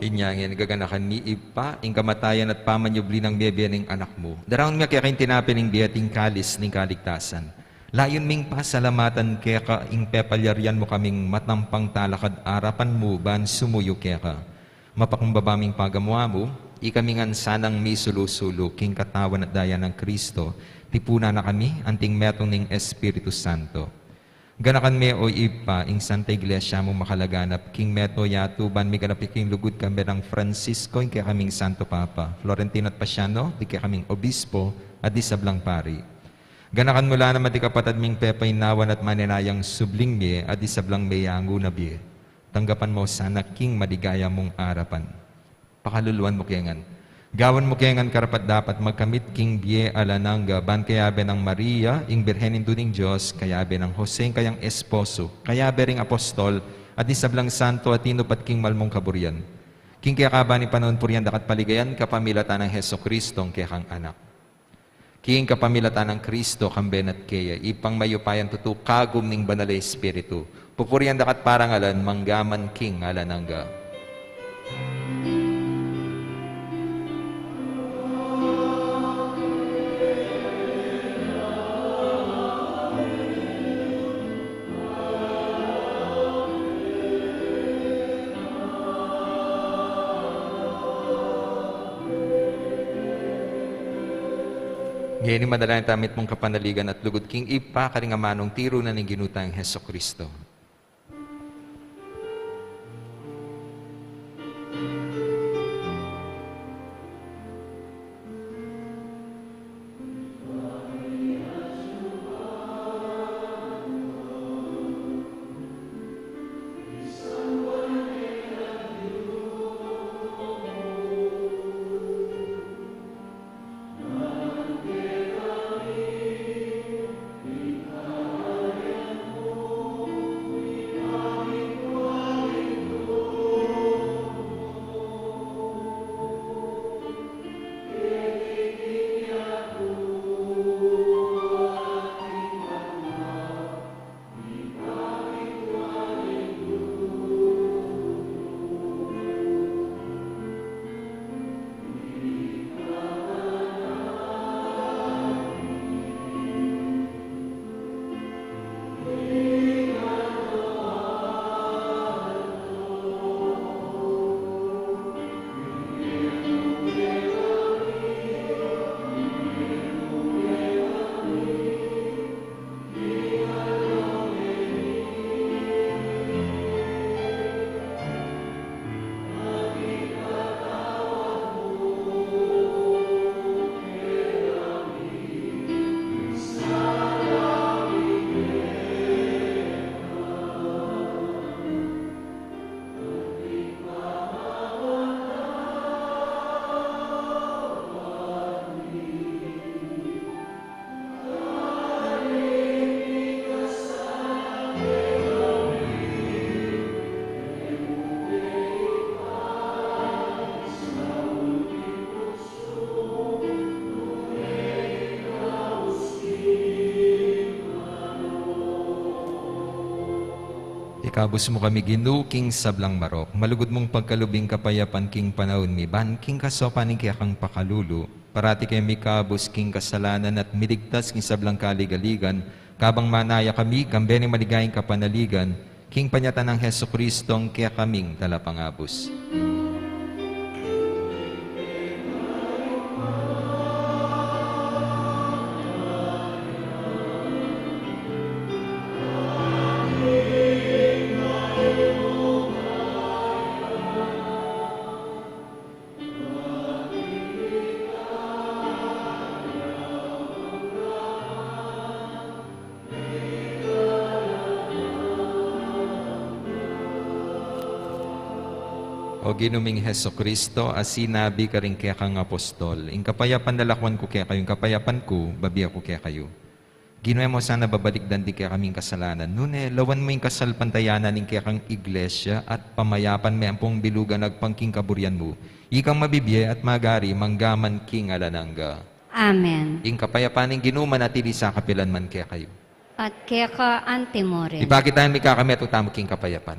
Inya ngeni gaganakan mi, Ibpa, ing kamatayan at pamanyubli nang mebie ning Anak mu. Daraun mi keka ing tinape ning bie at ing kalis ning kaligtasan. Layun ming pasalamatan keka ing pepalyarian mu kaming matampang talakad arapan mu ban sumuyu keka. Mapakumbaba ming pagamuan mu, ikami ngan sanang misulu-sulu king katawan at daya nang Kristo, tipunan na kami anting metung ning Espiritu Santo. Ganakan me, o Ibpa, ing Santa Iglesia mung makalaganap king meto yatu ban miganap ya king lugud, kambe nang Francisco, ing kekaming Santo Papa, Florentino at Pasiano, ding kekaming Obispo, at ding sablang pari. Ganakan mu la naman ding kapatad ming pepaynawan at manenayang subling mie, at ding sablang meyangu na bie. Tanggapan mu sana king maligaya mung arapan. Pakaluluan mu ke ngan. Gawan mu ke ngan karapat-dapat magkamit king bie alang angga, ban kayabe nang Maria, ing Birhen Indu ning Dios, kayabe nang Jose, ing kayang esposo, kayabe ring apostol, at ding sablang santo a tinupat king mal mung kaburian. King keka ban ing panaun purian da ka at paligayan kapamilatan nang Jesucristo, ing kekang Anak. King kapamilatan nang Kristo, kambe na at keya, Ibpang mayupayang tutu, kagum ning Banal a Espiritu, pupurian da ka at parangalan, mangga man king alang angga. Ngeni manalangin tamu mitmung kapanaligan at lugud king Ibpa karing amanung tiru na ning Ginu tang Jesucristo. Ikabus mu kami, Ginu, king sablang marok. Malugud mung pagkalub ing kapayapan king panaun mi, ban king kasaupan ning kekang pakalulu, parati keng mikabus king kasalanan at miligtas king sablang kaligaligan, kabang manaya kami, kambe ning maligayang kapanaligan, king panyatang nang Jesucristo, ing kekaming Talapangabus. O Ginu ming Jesucristo, a sinabi karing kekang apostol, "Ing kapayapan lalakwan ku kekayu, ing kapayapan ku babie ku kekayu." Ginu, e mu sana babalikdan ding kekaming kasalanan, nune lawan mu ing kasalpantayanan ning kekang Iglesia at pamayapan me ampong bilugan agpang king kaburian mu. Ikang mabibie at magari mangga man king alang angga. Amen. Ing kapayapan ning Ginu manatili sa kapilan man kekayu. At keka antimurin. Ipakit tamu ing mikakamit tamu king kapayapan.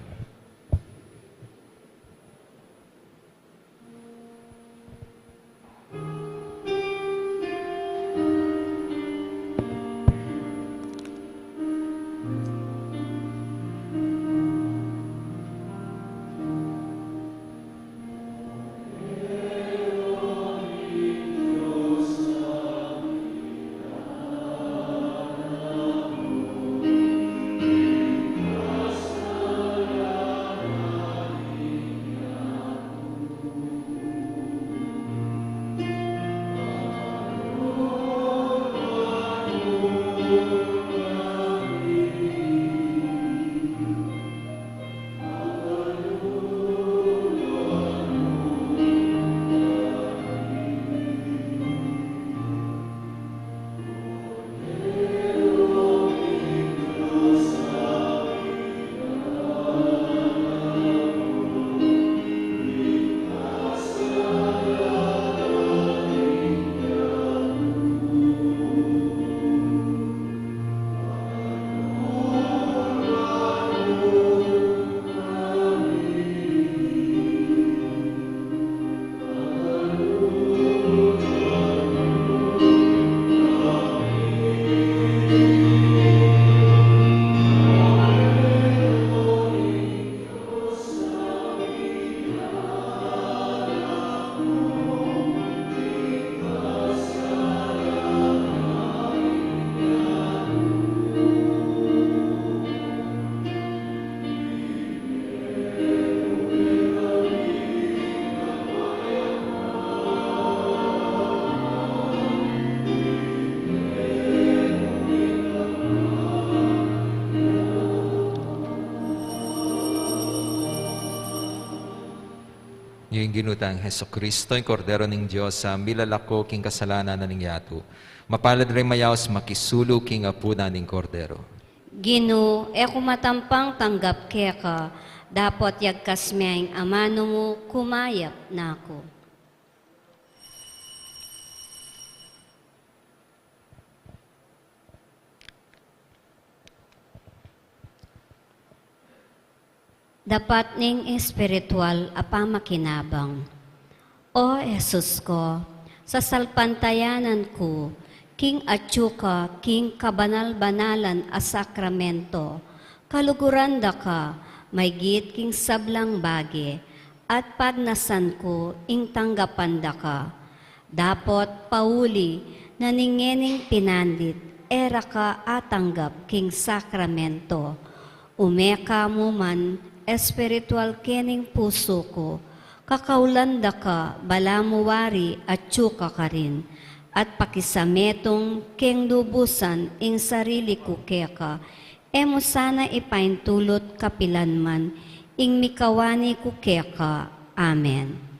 Ing Ginu tang Jesucristo, ing Kordero ning Dios, a milalako king kasalanan na ning yatu. Mapalad ring mayaus makisulu king apunan ning Kordero. Ginu, e ku matampang tanggap keka, dapot yagkas me ing amanu mu, kumayap na ku. Dapat ning espiritual a pamakinabang. O Jesus ko, sasalpantayanan ku king atyu ka king kabanal-banalan a sakramento, kaluguran da ka maygit king sablang bage, at pagnasan ku ing tanggapan da ka. Dapot pauli na ning ngening pinandit, e ra ka atanggap king sakramento. Ume ka mu man espiritual kening pusu ku, kakaulan da ka balamu wari atyu ka karin, at pakisametung keng lubusan ing sarili ku keka, e mu sana ipaintulut kapilan man ing mikawani ku keka. Amen.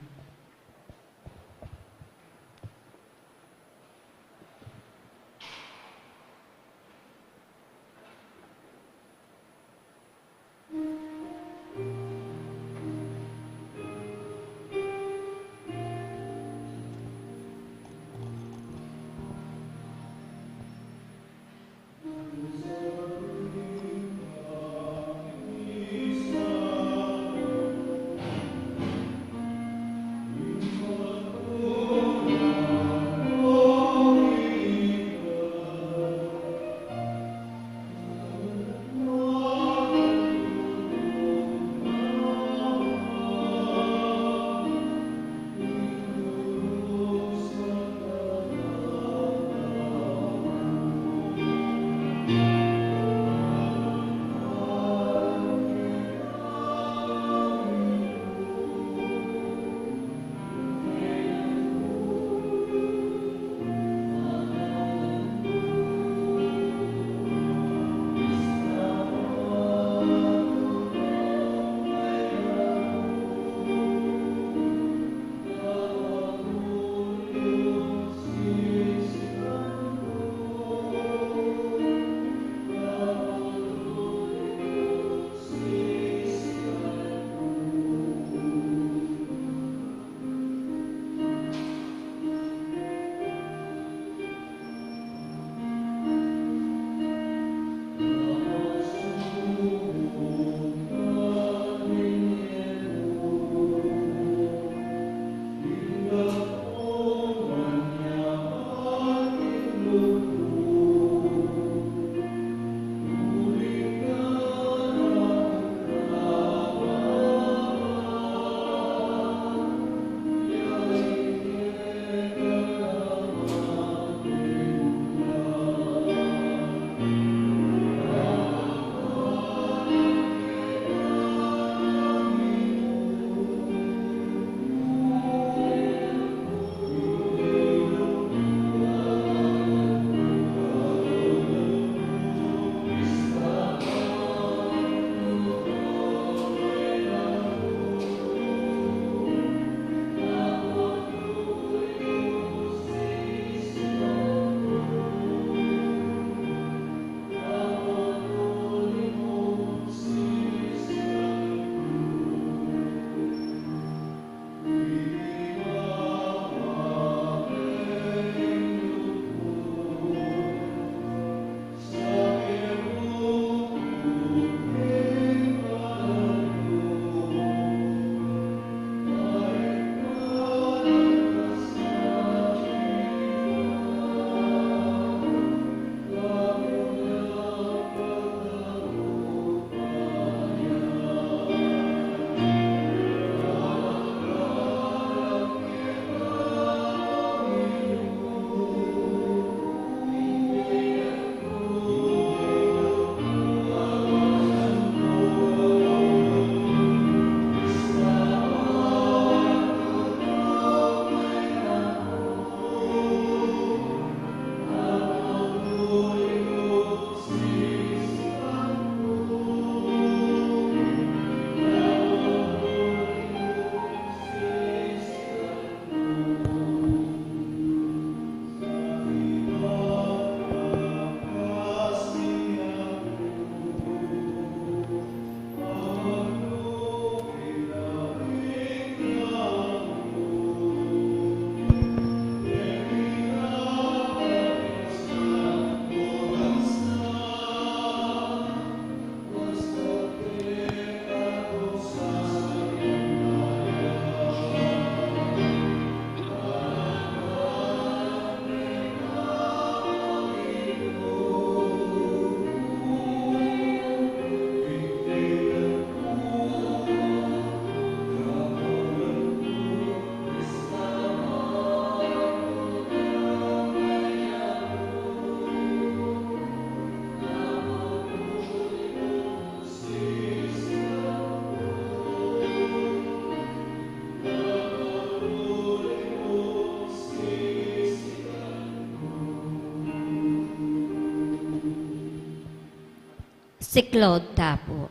Siklaud ta pu.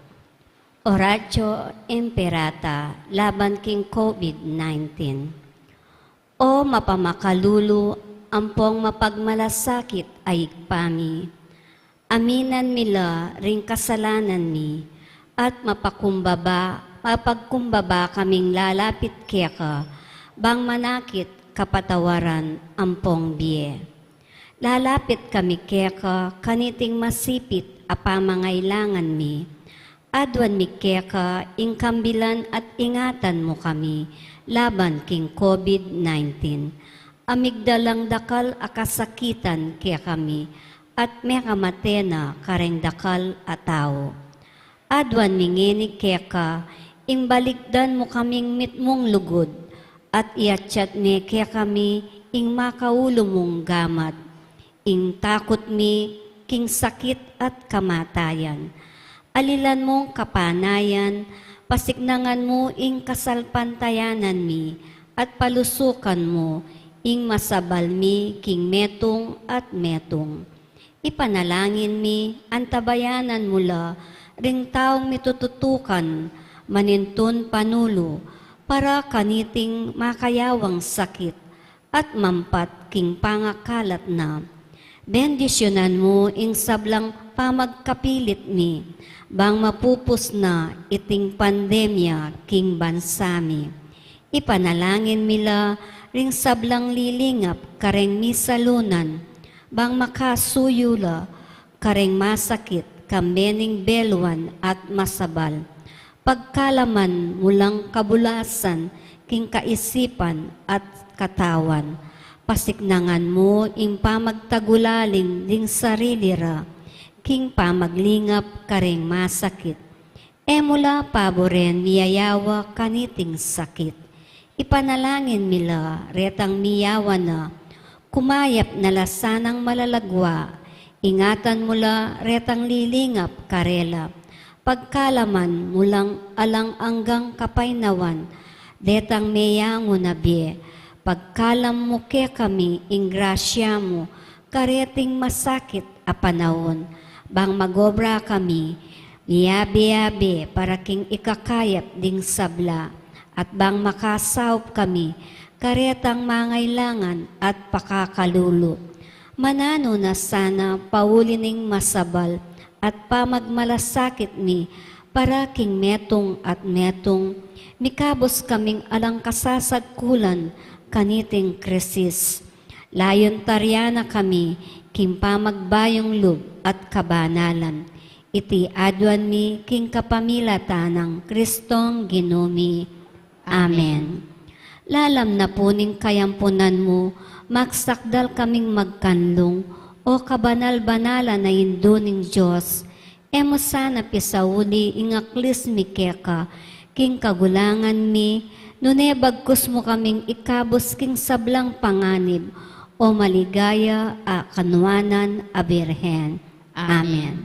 Oratio Imperata laban king COVID nineteen. O mapamakalulu ampong mapagmalasakit a Ibpa mi, aminan mi la ring kasalanan mi, at mapakumbaba, mapagkumbaba kaming lalapit keka, bang manakit kapatawaran ampong bie. Lalapit kami keka kaniting masipit a pamangailangan mi. Aduan mi keka ing kambilan at ingatan mu kami laban king COVID nineteen. A migdalang dakal a kasakitan kekami at mekamate na kareng dakal a tau. Aduan mi ngeni keka ing balikdan mu kaming mitmung lugud at iatyat me kekami ing makaulu mung gamat, ing takut mi king sakit at kamatayan. Alilan mung kapanayan, pasiknangan mu ing kasalpantayanan mi, at palusukan mu ing masabal mi king metung at metung. Ipanalangin mi, antabayanan mu la ring taung mitututukan manintun panulu para kaniting makayawang sakit at mampat king pangakalat na. Bendisyunan mu ing sablang pamagkapilit mi, bang mapupus na iting pandemya king bansa mi. Ipanalangin mi la ring sablang lilingap kareng misalunan, bang makasuyu la kareng masakit kambe ning beluan at masabal. Pagkalaman mu lang kabulasan king kaisipan at katawan. Pasiknangan mu ing pamagtagulaling ding sarili ra king pamaglingap kareng masakit. E mu la paburen miyayawa kaniting sakit. Ipanalangin mi la retang miyawa na, kumayap na la sanang malalagwa. Ingatan mu la retang lilingap karela. Pagkalaman mu lang alang anggang kapaynawan detang meyangu na bie. Pagkalam mu kekami ing grasya mu kareting masakit a panaun, bang magobra kami miyabe-yabe para king ikakayap ding sabla, at bang makasaup kami karetang mangailangan at pakakalulu. Mananu na sana pauli ning masabal at pamagmalasakit mi para king metung at metung, mikabus kaming alang kasasagkulan kaniting krisis. Layun tarya na kami king pamagbayung lub at kabanalan. Iti aduan mi king kapamilatan nang Kristong Ginu mi. Amen. Lalam na pu ning kayampunan mu, magsakdal kaming magkanlung, o kabanal-banalan a Indu ning Dios, e mu sana pisauli ing aklis mi keka king kagulangan mi, nune bagkus mu kaming ikabus king sablang panganib, o maligaya a kanuanan a Birhen. Amen. Amen.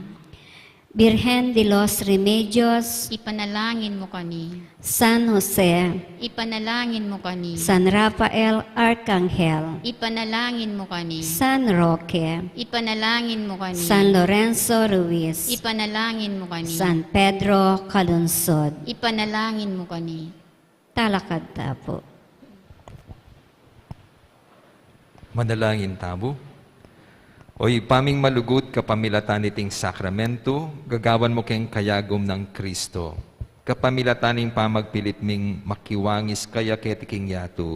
Birhen de los Remedios, ipanalangin mu kami. San Jose, ipanalangin mu kami. San Rafael Arkanghel, ipanalangin mu kami. San Roque, ipanalangin mu kami. San Lorenzo Ruiz, ipanalangin mu kami. San Pedro Calungsod, ipanalangin mu kami. Talakad ta pu. Manalangin tamu. O Ibpa ming malugud, kapamilatan niting sakramento, gagawan mu keng kayagum nang Kristo. Kapamilatan ning pamagpilit ming makiwangis kaya keti king yatu,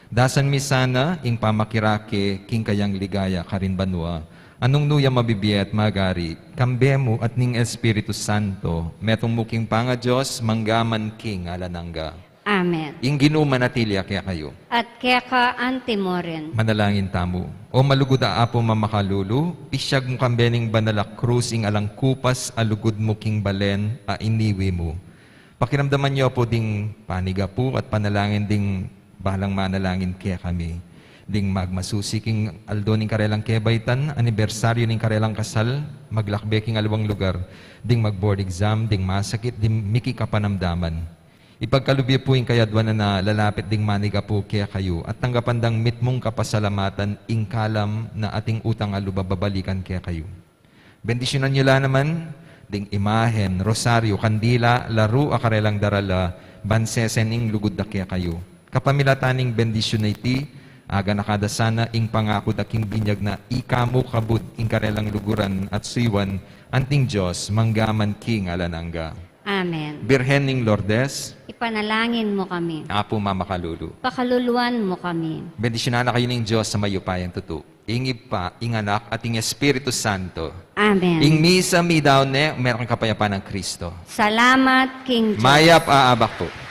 dasan mi sana ing pamakirake king kayang ligaya karin banua, a nung nu ya mabibie at magari, kambe mu at ning Espiritu Santo, metung mu king pangaDios, mangga man king alang angga. Amen. Ing Ginu manatili ya kekayu. At keka anti mu rin. Manalangin tamu. O malugud a Apu mamakalulu, pisyag mu kambe ning banal a krus ing alang kupas a lugud mu king balen a iniwi mu. Pakiramdaman yu pu ding panigapu at panalangin ding balang manalangin kekami. Ding magmasusi king aldo ning karelang kebaitan, anibersaryu ning karelang kasal, maglakbe king aliwang lugar, ding mag-board exam, ding masakit, ding miki kapanamdaman. Ipagkalub yu pu ing kayaduanan a lalapit ding manigapu kekayu, at tanggapan dang mitmung kapasalamatan ing kalam na ating utang a lub a babalikan kekayu. Bendisyunan yu la naman ding imahen, rosaryu, kandila, laru a karelang darala, ban sesen ing lugud da kekayu. Kapamilatan ning bendisyun a iti, aganaka da sana ing pangaku da king binyag na ika mu kabud ing karelang luguran at suyuan, anting Dios, mangga man king alang angga. Amen. Birhen ning Lourdes, ipanalangin mu kami. Apu mamakalulu, pakaluluan mu kami. Bendisyunan na kayu ning Dios a mayupayang tutu, ing Ibpa, ing Anak, at ing Espiritu Santo. Amen. Ing misa meyari ne, meron kang kapayapan ng Kristo. Salamat king Dios. Mayap a abak pu.